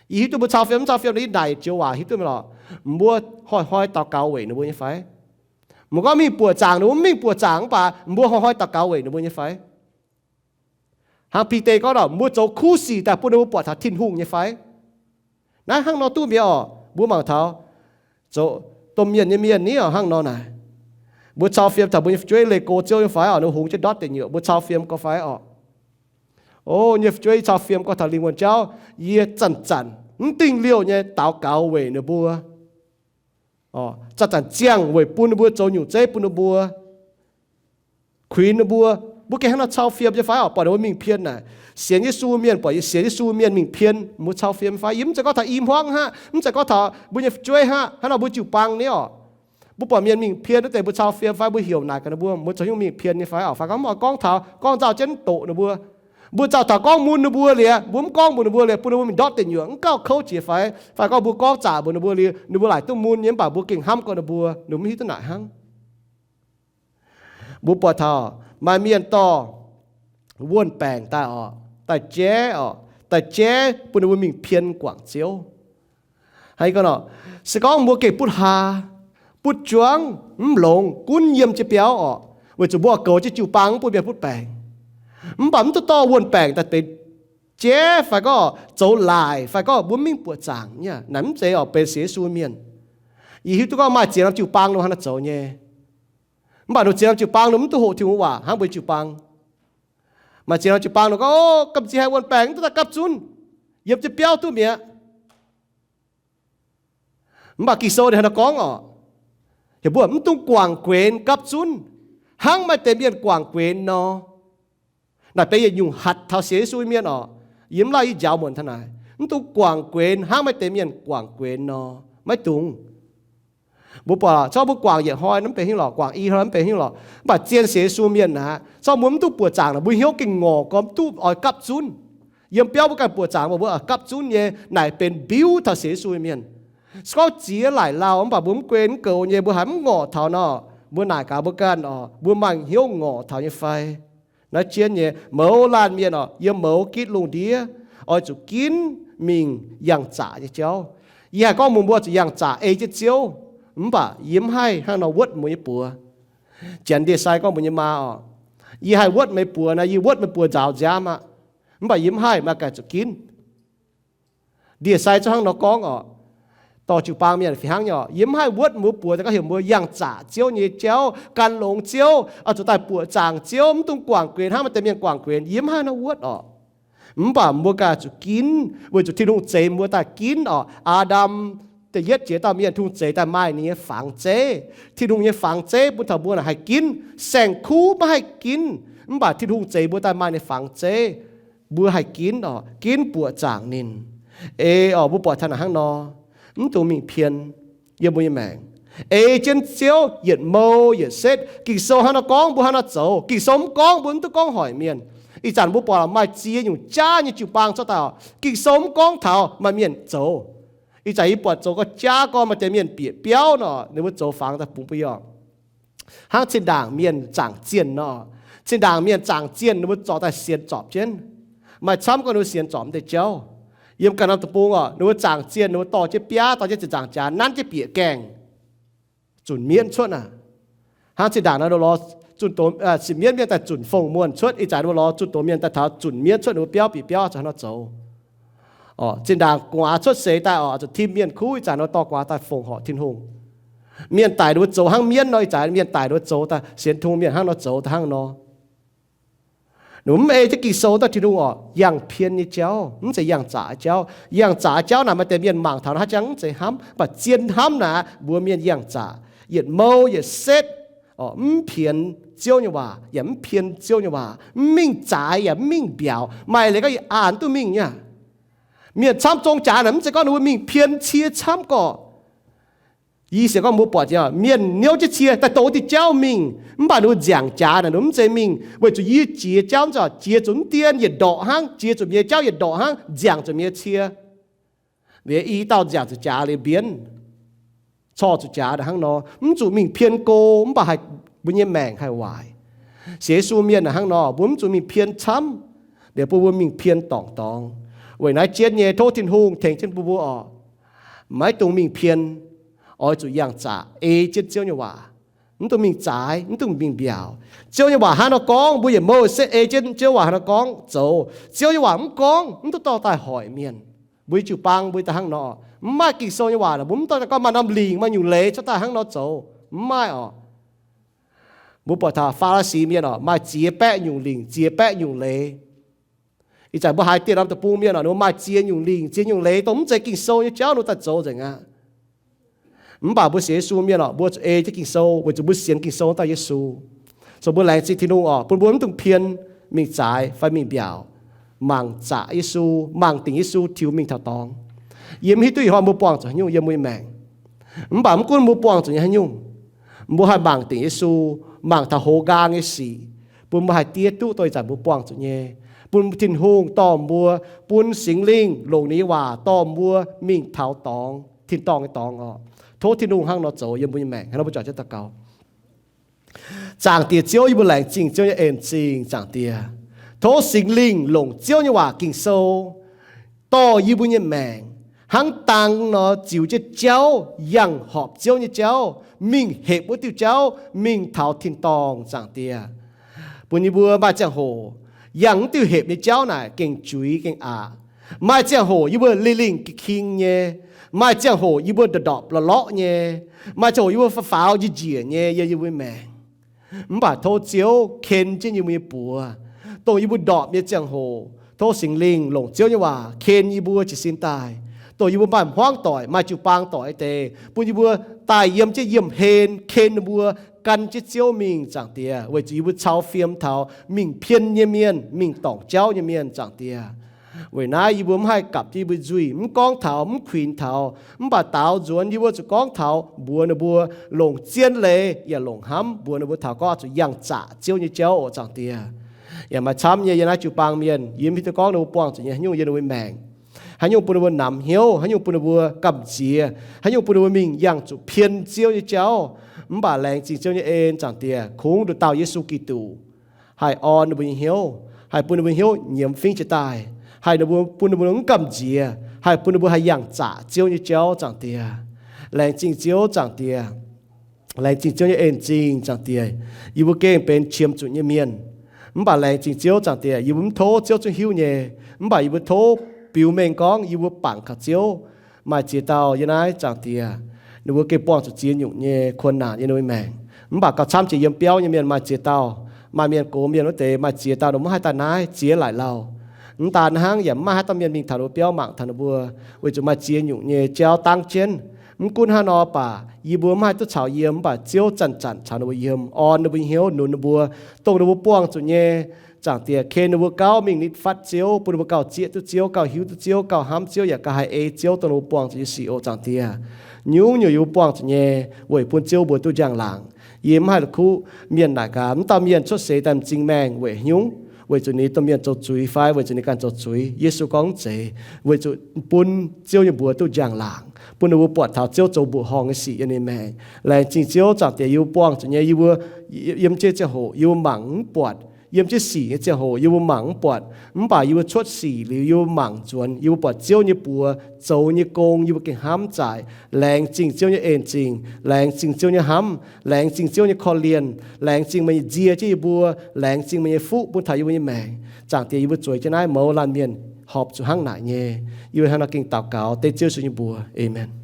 Yie hiuv duqv mbuo cau fiem mv cau fiem, yie naaic joux waac hiuv duqv mingh lorqc. Mbuo hnoi-hnoi daux gaux weic ninh mbuo nyei fai? Mbuo gorngv mingh buoqc zaangc, ninh mbuo mv mingh buoqc zaangc mv baac mbuo hnoi-hnoi daux gaux weic ninh mbuo nyei fai? Hnangv Bide gorngv nor, mbuo zoux kuv sic daaih bun ninh mbuo buatc taux Tin-Hungh nyei fai? Naaiv hnangv nor duqv mi'aqv oc. Mbuo mangc taux zoux domh mienh nyei mienh ni oc, hnangv nor naaic, mbuo cau fiem taux mbuo nyei fu'jueiv leih go Ziouv nyei fai oc, ninh hungx jienv ndortv deic nyuoqc, mbuo cau fiem gorx fai oc? O, nyei fu'jueiv, yie cau fiem gorx taux lingh wuonh jauv, yie zanc-zanc mv dingh liouh nyei daux gaux weic ninh mbuo, zanc-zanc ziangh weic bun ninh mbuo, zoux nyungc zeiv bun ninh mbuo. kuinx ninh mbuo. Mbuo gengh hnangv nor cau fiem nyei fai orqc? Buatc ninh mbuo mingh pien naaic, sienx Yesu mienh, buatc sienx Yesu mienh mingh pien, mbuo cau fiem fai? Yie mv zeiz gorngv taux i hmuangv aqv, mv zeiz gorngv taux mbuo nyei fu'jueiv aqv, hnangv nor mbuo jiu-baang nyei orqc. Mbuo buatc mienh mingh pien wuov deix mbuo cau fiem fai? Mbuo heuc naaic gaax ninh mbuo, mbuo zoux hnyouv mingh pien nyei fai orqc? Fai gorngv mv oix gorngv taux, gorngv nzauh jienv doqc ninh mbuo. Mbuo nzauh taux gorngv mun ninh mbuo liuz, mbuo mv gorngv mbuox ninh mbuo liuz, bun ninh mbuo mingh ndortv deic nyuoqc, mv gauh kouv jiex fai? Fai gorngv mbuo gorngv zaqc mbuox ninh mbuo liuz, ninh mbuo laaic duqv mun nyei, mv baac mbuo gengh hnamv gorx ninh mbuo, ninh mbuo mv hiuv duqv naaic hnangv. Mbuo buatc taux maaih mienh dorh wuon-baengc daaih orqc, daaih jaiv orqc, daaih jaiv bun ninh mbuo mingh pien guangc Ziouv. Hnangv gorngv nor, se gorngv mbuo gengh butv haa, butv juangv, mv longx, gunv yiem jienv biauv orqc, weic zuqc mbuo goux jienv jiu-baang mv bun mienh butv baengc. Mv baac mv duqv dorh wuon-baengc daaih deix jaiv fai gorngv zoux laaic fai gorngv mbuo mingh buoqc zaangc nyei. Naaic mv zeiz orqc benx sienx Yesu mienh. Yie hiuv duqv gorngv maaih ziex norm jiu-baang ninh hnangv naaiv zoux nyei. Mv baac ninh ziex norm jiu-baang ninh mv duqv hoqc Tin-Hungh waac hnangv mbuo jiu-baang. Maaih ziex norm jiu-baang ninh gorngv, o, gamh nziex haih wuon-baengc mv duqv daaih gapv zunv, yiem jienv biauv duqv mi'aqv. Mv baac Ging-Sou ninh hnangv nor gorngv orqc, heuc mbuo mv dungx guangc guenx gapv zunv, hnangv maaih deix mienh guangc guenx nor. Naaic benx yietc nyungc hatc taux sienx Yesu mienh orqc. Yie mv lauh yie njaaux muonc taux naaic, mv dungx guangc guenx hnangv maaih deix mienh guangc guenx nor. Maiv dungx. Mbuo buatc corc mbuo guangc yietc hnoi mv benx hnyouv lorqc, guangc i hnoi mv benx hnyouv lorqc. Mv baac zien sienx Yesu mienh aqv, corc mbuo mv duqv buoqc zaangc naaic, mbuo hnyouv gengh ngorc gormx duqv oix gapv zunv. Yiem biauv mbuo ganh buoqc zaangc, mbuo oix gapv zunv nyei. Naaic benx mbiuv taux sienx Yesu mienh. Se gorngv ziex laaic lauh mv baac mbuo mv guen mv goux nyei, mbuo haiz mv ngorc taux nor, mbuo naaic gaax mbuo ganh orqc, mbuo maaih hnyouv ngorc taux nyei fai? Naaiv jienv nyei mouz laanh mienh orqc, yiem mouz gitv lungh ndiev, oix zuqc ginv mingh yangh zaqc nyei jauv. Yie haih gorngv mbuox mbuo zuqc yangh zaqc ei jienv Ziouv, mv baac yie mv haih hnangv nor wuotv mbuo nyei buoz. Janx ndie-sai gorngv mbuo nyei maa orqc, yie haih wuotv meih buoz naaic, yie wuotv meih buoz nzaaux nziaamv aqv. Mv baac yie mv haih, meih ganh zuqc ginv. Ndie-sai zungv hnangv nor gorngv orqc. Dorh jiu-baang mienh fih hnangv nyei orqc, yie mv haih wuotv mbuo buoz daaih gorngv heuc mbuo yangh zaqc Ziouv nyei jauv, gan longx Ziouv, oix zuqc daaih buoqc zaangc Ziouv, mv dungx guangc guenx hnangv maaih deix mienh guangc guenx. Yie mv haih hnangv wuotv orqc. Mv baac mbuo ganh zuqc ginv, weic zuqc Tin-Hungh zeix mbuo daaih ginv orqc. Aa^ndam da'yietv jiex dauh mienh, Tin-Hungh zeix daaih maaih ninh nyei fangx zeiv. Tin-Hungh nyei fangx zeiv bun taux mbuo naaic haih ginv. Saeng-kuv maiv haih ginv, mv baac Tin-Hungh zeix mbuo daaih maaih ninh fangx zeiv. Mbuo haih ginv orqc, ginv buoqc zaangc ninh. Ei orqc, mbuo buatc taux naaic hnangv nor, mv dungx mingh pien yiem mbuo nyei maengc. Ei jienv Ziouv yietc mou yietc setv. Ging-Sou hnangv nor gorngv, mbuo hnangv nor zoux. Ging-Sou mv gorngv, mbuo mv duqv gorngv hoic mienh. Ih zanc mbuo buatc maaih ziex nyungc jaav nyei jiu-baang cuotv daaih orqc. Ging-Sou mv gorngv taux maaih mienh zoux. Ih zanc yie buatc zoux gauh jaav gorngv maaih deix mienh bieqc biauv nor, ninh mbuo zoux fangx daaih bungx mbuo yie orqc. Hnangv zinh ndaangc mienh zaangc zienh nor. Zinh ndaangc mienh zaangc zienh ninh mbuo zorc daaih sienx zorpc jienv. Maaih camv gorngv ninh mbuo sienx zorpc mv deix jauv. Yiem ganh norm deic-bung orqc, ninh mbuo zaangc zienh ninh mbuo dorh jienv biaav, dorh jienv zinh nzaangc jaax nanv jienv bieqc gaengh, zunc mienv cuotv aqv. Hnangv zinh ndaangc nor ninh mbuo lorz zunh doz, mienv mienh daaih zunc fong muonh cuotv. Ih zanc ninh mbuo lorz zunh doz mienh daaih taux zunc mienv cuotv, ninh mbuo biauv bieqc biauv caux hnangv nor zoux. Zinh ndaangc gu'nguaaz cuotv seix daaih orqc, zuqc tim mienh kuv, ih zanc ninh mbuo dorh gu'nguaaz daaih fongc horc Tin-Hungh. Mienh daic ninh mbuo zoux hnangv mienv nor, ih zanc mienh daic ninh mbuo zoux daaih sienx Tin-Hungh mienh hnangv nor zoux daaih hnangv nor. Ninh mbuo mv ei jienv Ging-Sou daaih Tin-Hungh orqc, yangh pien nyei jauv, mv zeiz yangh zaqc jauv. Yangh zaqc jauv naaic maaih deix mienh mangc taux naaic hnangv jangx mv zeiz hnamv, mv baac zien hnamv naaic mbuox mienh yangh zaqc, yietc mou yietc setv, mv pienx Ziouv nyei waac yaac mv pien Ziouv nyei waac, mv mingh zaaix yaac mv mingh mbiaauc. Maaih leiz gorngv yie aanx duqv mingh nyei. Mienh camv zong jaax naaic mv zeiz gorngv ninh mbuo mingh pien cie camv gorqv. Yie sienx gorngv mbuo buatc mienh niouv jienv cie daaih douz diuh jauv mingh, mv baac ninh mbuo nziangc jaax naaic ninh mv zeiz mingh weic zuqc yie jiex jauv, jiex zuqc mv dien yietc ndorqc hnangv, jiex zuqc mienh nyei jauv yietc ndorqc hnangv, nziangc zuqc mienh nyei cie. Liuz i dauh nziangc zuqc jaax liuz mbienv, corc zuqc jaax hnangv nor, mv zuqc mingh pien go, mv baac haih mbuo nyei maengc haih waaic. Sienx Yesu mienh hnangv nor, mbuo mv zuqc mingh pien camv, liuz bun mbuo mingh pien dorngc dorngx. Weic naaiv jienv nyei tov Tin-Hungh tengx jienv mbuo mbuo orqc, maiv dungx mingh pien, oix zuqc yangh zaqc ei jienv Ziouv nyei waac. Mv dungx mingh zaaix, mv dungx mingh mbiaauc. Ziouv nyei waac hnangv nor gorngv, mbuo yietc mouh setv ei jienv Ziouv waac hnangv nor gorngv zoux. Ziouv nyei waac mv gorngv, mv duqv dorh daaih hoic mienh. Mbuo nyei jiu-baang mbuo daaih hnangv nor, mv maaih Ging-Sou nyei waac, mbuo mv dorh daaih gorngv maaih norm lingc maaih nyungc leiz cuotv daaih hnangv nor zoux, mv maaih orqc. Mbuo buatc taux Faa^li^si mienh orqc, maaih ziex baeqv nyungc lingc, ziex baeqv nyungc leiz. Ih zanc mbuo haiz dieh norm deic-bung mienh orqc, ninh mbuo maaih ziex nyungc lingc, ziex nyungc leiz, dongh mv zeiz Ging-Sou nyei jauv ninh mbuo daaih zoux nzengc aqv. Mv baac mbuo sienx Yesu mienh orqc, mbuo zuqc ei jienv Ging-Sou, weic zuqc mbuo sienx Ging-Sou dauh Yesu. So mbuo laengz zingh Tin-Hungh oc, bun mbuo mv dungx pien mingh zaaix fai mingh mbiaauc, mangc zaqc Yesu, mangc dingc Yesu tiux mingh taux dorngx. Yie mv hiuv duqv ih hnoi mbuo buangh zuqc haaix nyungc yiem mbuo nyei maengc. Mv baac mv gunv mbuo buangh zuqc nyei haaix nyungc, mbuo haih mangc dingc Yesu, mangc taux hoz nqaang nyei sic, bun mbuo haih diev duqv dongh ih zanc mbuo buangh zuqc nyei, bun Tin-Hungh dorh mbuo, bun Singx Lingh longc ninh nyei waac dorh mbuo mingh taux dorngx, tin-dorngh nyei dorngx oc. Tov Tin-Hungh hnangv nor zoux yiem mbuo nyei maengc. Hnangv nor mbuo juangc jienv daux gaux. Zaangc Diex Ziouv, yie mbuo laengz zingh Ziouv nyei en zingh, Zaangc Diex. Tov Singx Lingh longc Ziouv nyei waac Ging-Sou dorh yie mbuo nyei maengc hnangv dang nor ziux jienv jauv, yangh horpc Ziouv nyei jauv, mingh hepc wuov diuh jauv, mingh taux tin-dorngh, Zaangc Diex. Bun yie mbuo maaih ziangh hoc yangh wuov diuh hepc nyei jauv naaic gengh juiz gengh aqc. Maaih ziangh hoc yie mbuo lingh lingh king-king nyei. Maaih ziangh hoc yie mbuo ndorpc ndorpc lorqc lorqc nyei. Maaih ziangh hoc yie mbuo faaux faaux njiec njiec nyei yiem yie mbuo nyei maengc. Mv baac tov Ziouv ken jienv yie mbuo nyei buoz. Dongh yie mbuo ndorpc nyei ziangh hoc, tov Singx Lingh longc Ziouv nyei waac ken yie mbuo jiez sin daaih. Dongh yie mbuo maaih hmuangv doic, maaih jiu-baang doic nyei deix, bun yie mbuo daaih yiem jienv yiemh hlen ken ninh mbuo gan jienv Ziouv mingh, Zaangc Diex, weic zuqc yie mbuo cau fiem taux mingh pien nyei mienh, mingh dorngc jauv nyei mienh, Zaangc Diex. Weic naaiv yie mbuo mv haih gapc jienv yie mbuo nzuih, mv gorngv taux, mv kuinx taux, mv baac daaux nzuonx yie mbuo zuqc gorngv taux mbuox ninh mbuo longc zien leiz yaac longc hnamv mbuox ninh mbuo taux gorngv zuqc yangh zaqc Ziouv nyei jauv oc, Zaangc Diex. Yaac maaih camv nyei yiem naaiv jiu-baang mienh, yie mv hiuv duqv gorngv ninh mbuo buangh zuqc nyei haaix nyungc yiem ninh mbuo maengc, haaix nyungc bun ninh mbuo namx hnyouv, haaix nyungc bun ninh mbuo gamh nziex, haaix nyungc bun ninh mbuo mingh yangh zuqc pien Ziouv nyei jauv. Mv baac laengz zingh Ziouv nyei en, Zaangc Diex, kungx nduqc dauh Yesu Giduc haih orn ninh mbuo nyei hnyouv, haih bun ninh mbuo hnyouv nyiemz fingv jiez daaih, haih ninh mbuo, bun ninh mbuo mv gamh nziex, haih bun ninh mbuo haih yangh zaqc Ziouv nyei jauv, Zaangc Diex. Laengz zingh Ziouv, Zaangc Diex. Laengz zingh Ziouv nyei en zingh, Zaangc Diex. Yie mbuo gengh benx qiemx zuqc nyei mienh. Mv baac laengz zingh Ziouv, Zaangc Diex, yie mbuo mv tov Ziouv zungv hiuv nyei. Mv baac yie mbuo tov biux mengh gorngv yie mbuo bangc kaux Ziouv. Maaih ziex dauh yiem naaiv, Zaangc Diex, ninh mbuo gengh buangh zuqc ziex nyungc nyei kuon naanc yiem ninh mbuo maengc. Mv baac gauh camv jiex yiem biauv nyei mienh maaih ziex dauh. Maaih mienh gox mienh wuov deix maaih ziex dauh ninh mbuo mv haih daaih naaiv, ziex laaic lauh. Mv daan hnangv, yaac mv maaih haaix dauh mienh mingh taux ninh mbuo biauv mangc taux ninh mbuo, weic zuqc maaih ziex nyungc nyei jauv dangv jienv. Mv gunv hnangv nor baac, yie mbuo mv haih duqv caux yiem, mv baac Ziouv zanc-zanc caux ninh mbuo yiem, orn ninh mbuo nyei hnyouv, nunc ninh mbuo, dongh ninh mbuo buangh zuqc nyei, Zaangc Diex, ken ninh mbuo gauh mingh nitv fatv Ziouv, bun ninh mbuo gauh zieqv duqv Ziouv, gauh hiuv duqv Ziouv, gauh hnamv Ziouv, yaac gauh haih ei Ziouv dongh ninh mbuo buangh zuqc nyei sic oc, Zaangc Diex. Nyungc-nyungc yie mbuo buangh zuqc nyei weic bun Ziouv mbuo duqv njang-laangc. Yie mv haih la'kuqv mienh naaic gaax, mv dauh mienh cuotv seix daaih m'zing maengh weic haaix nyungc, weic zuqc ninh domh mienh zoux zuiz fai weic zuqc ninh ganh zoux zuiz. Yesu gorngv mv zeiz, weic zuqc bun Ziouv nyei mbuox duqv njang-laangc, bun ninh mbuo buatc taux Ziouv zoux mbuoqc horngh nyei sic yiem ninh maengc. Laengz zingh Ziouv, Zaangc Diex, yie mbuo buangh zuqc nyei, yie mbuo yiem jienv ziangh hoc yie mbuo mangc mv buatc, yiem jienv sic nyei ziangh hoc yie mbuo mangc mv buatc, mv baac yie mbuo cuotv sic liuz yie mbuo mangc nzuonx, yie mbuo buatc Ziouv nyei buoz zoux nyei gong, yie mbuo gengh hnamv zaaic. Laengz zingh Ziouv nyei en zingh, laengz zingh Ziouv nyei hnamv, laengz zingh Ziouv nyei korv-lienh, laengz zingh meih nyei nzie jienv yie mbuo, laengz zingh meih nyei fuqv bun taux yie mbuo nyei maengc. Zaangc Diex, yie mbuo zueiz jienv naaiv mouz laanh mienh horpc zuqc hnangv naaic nyei. Yie mbuo hnangv nor gengh daux gaux dengv Ziouv Yesu nyei mbuox. Aamen.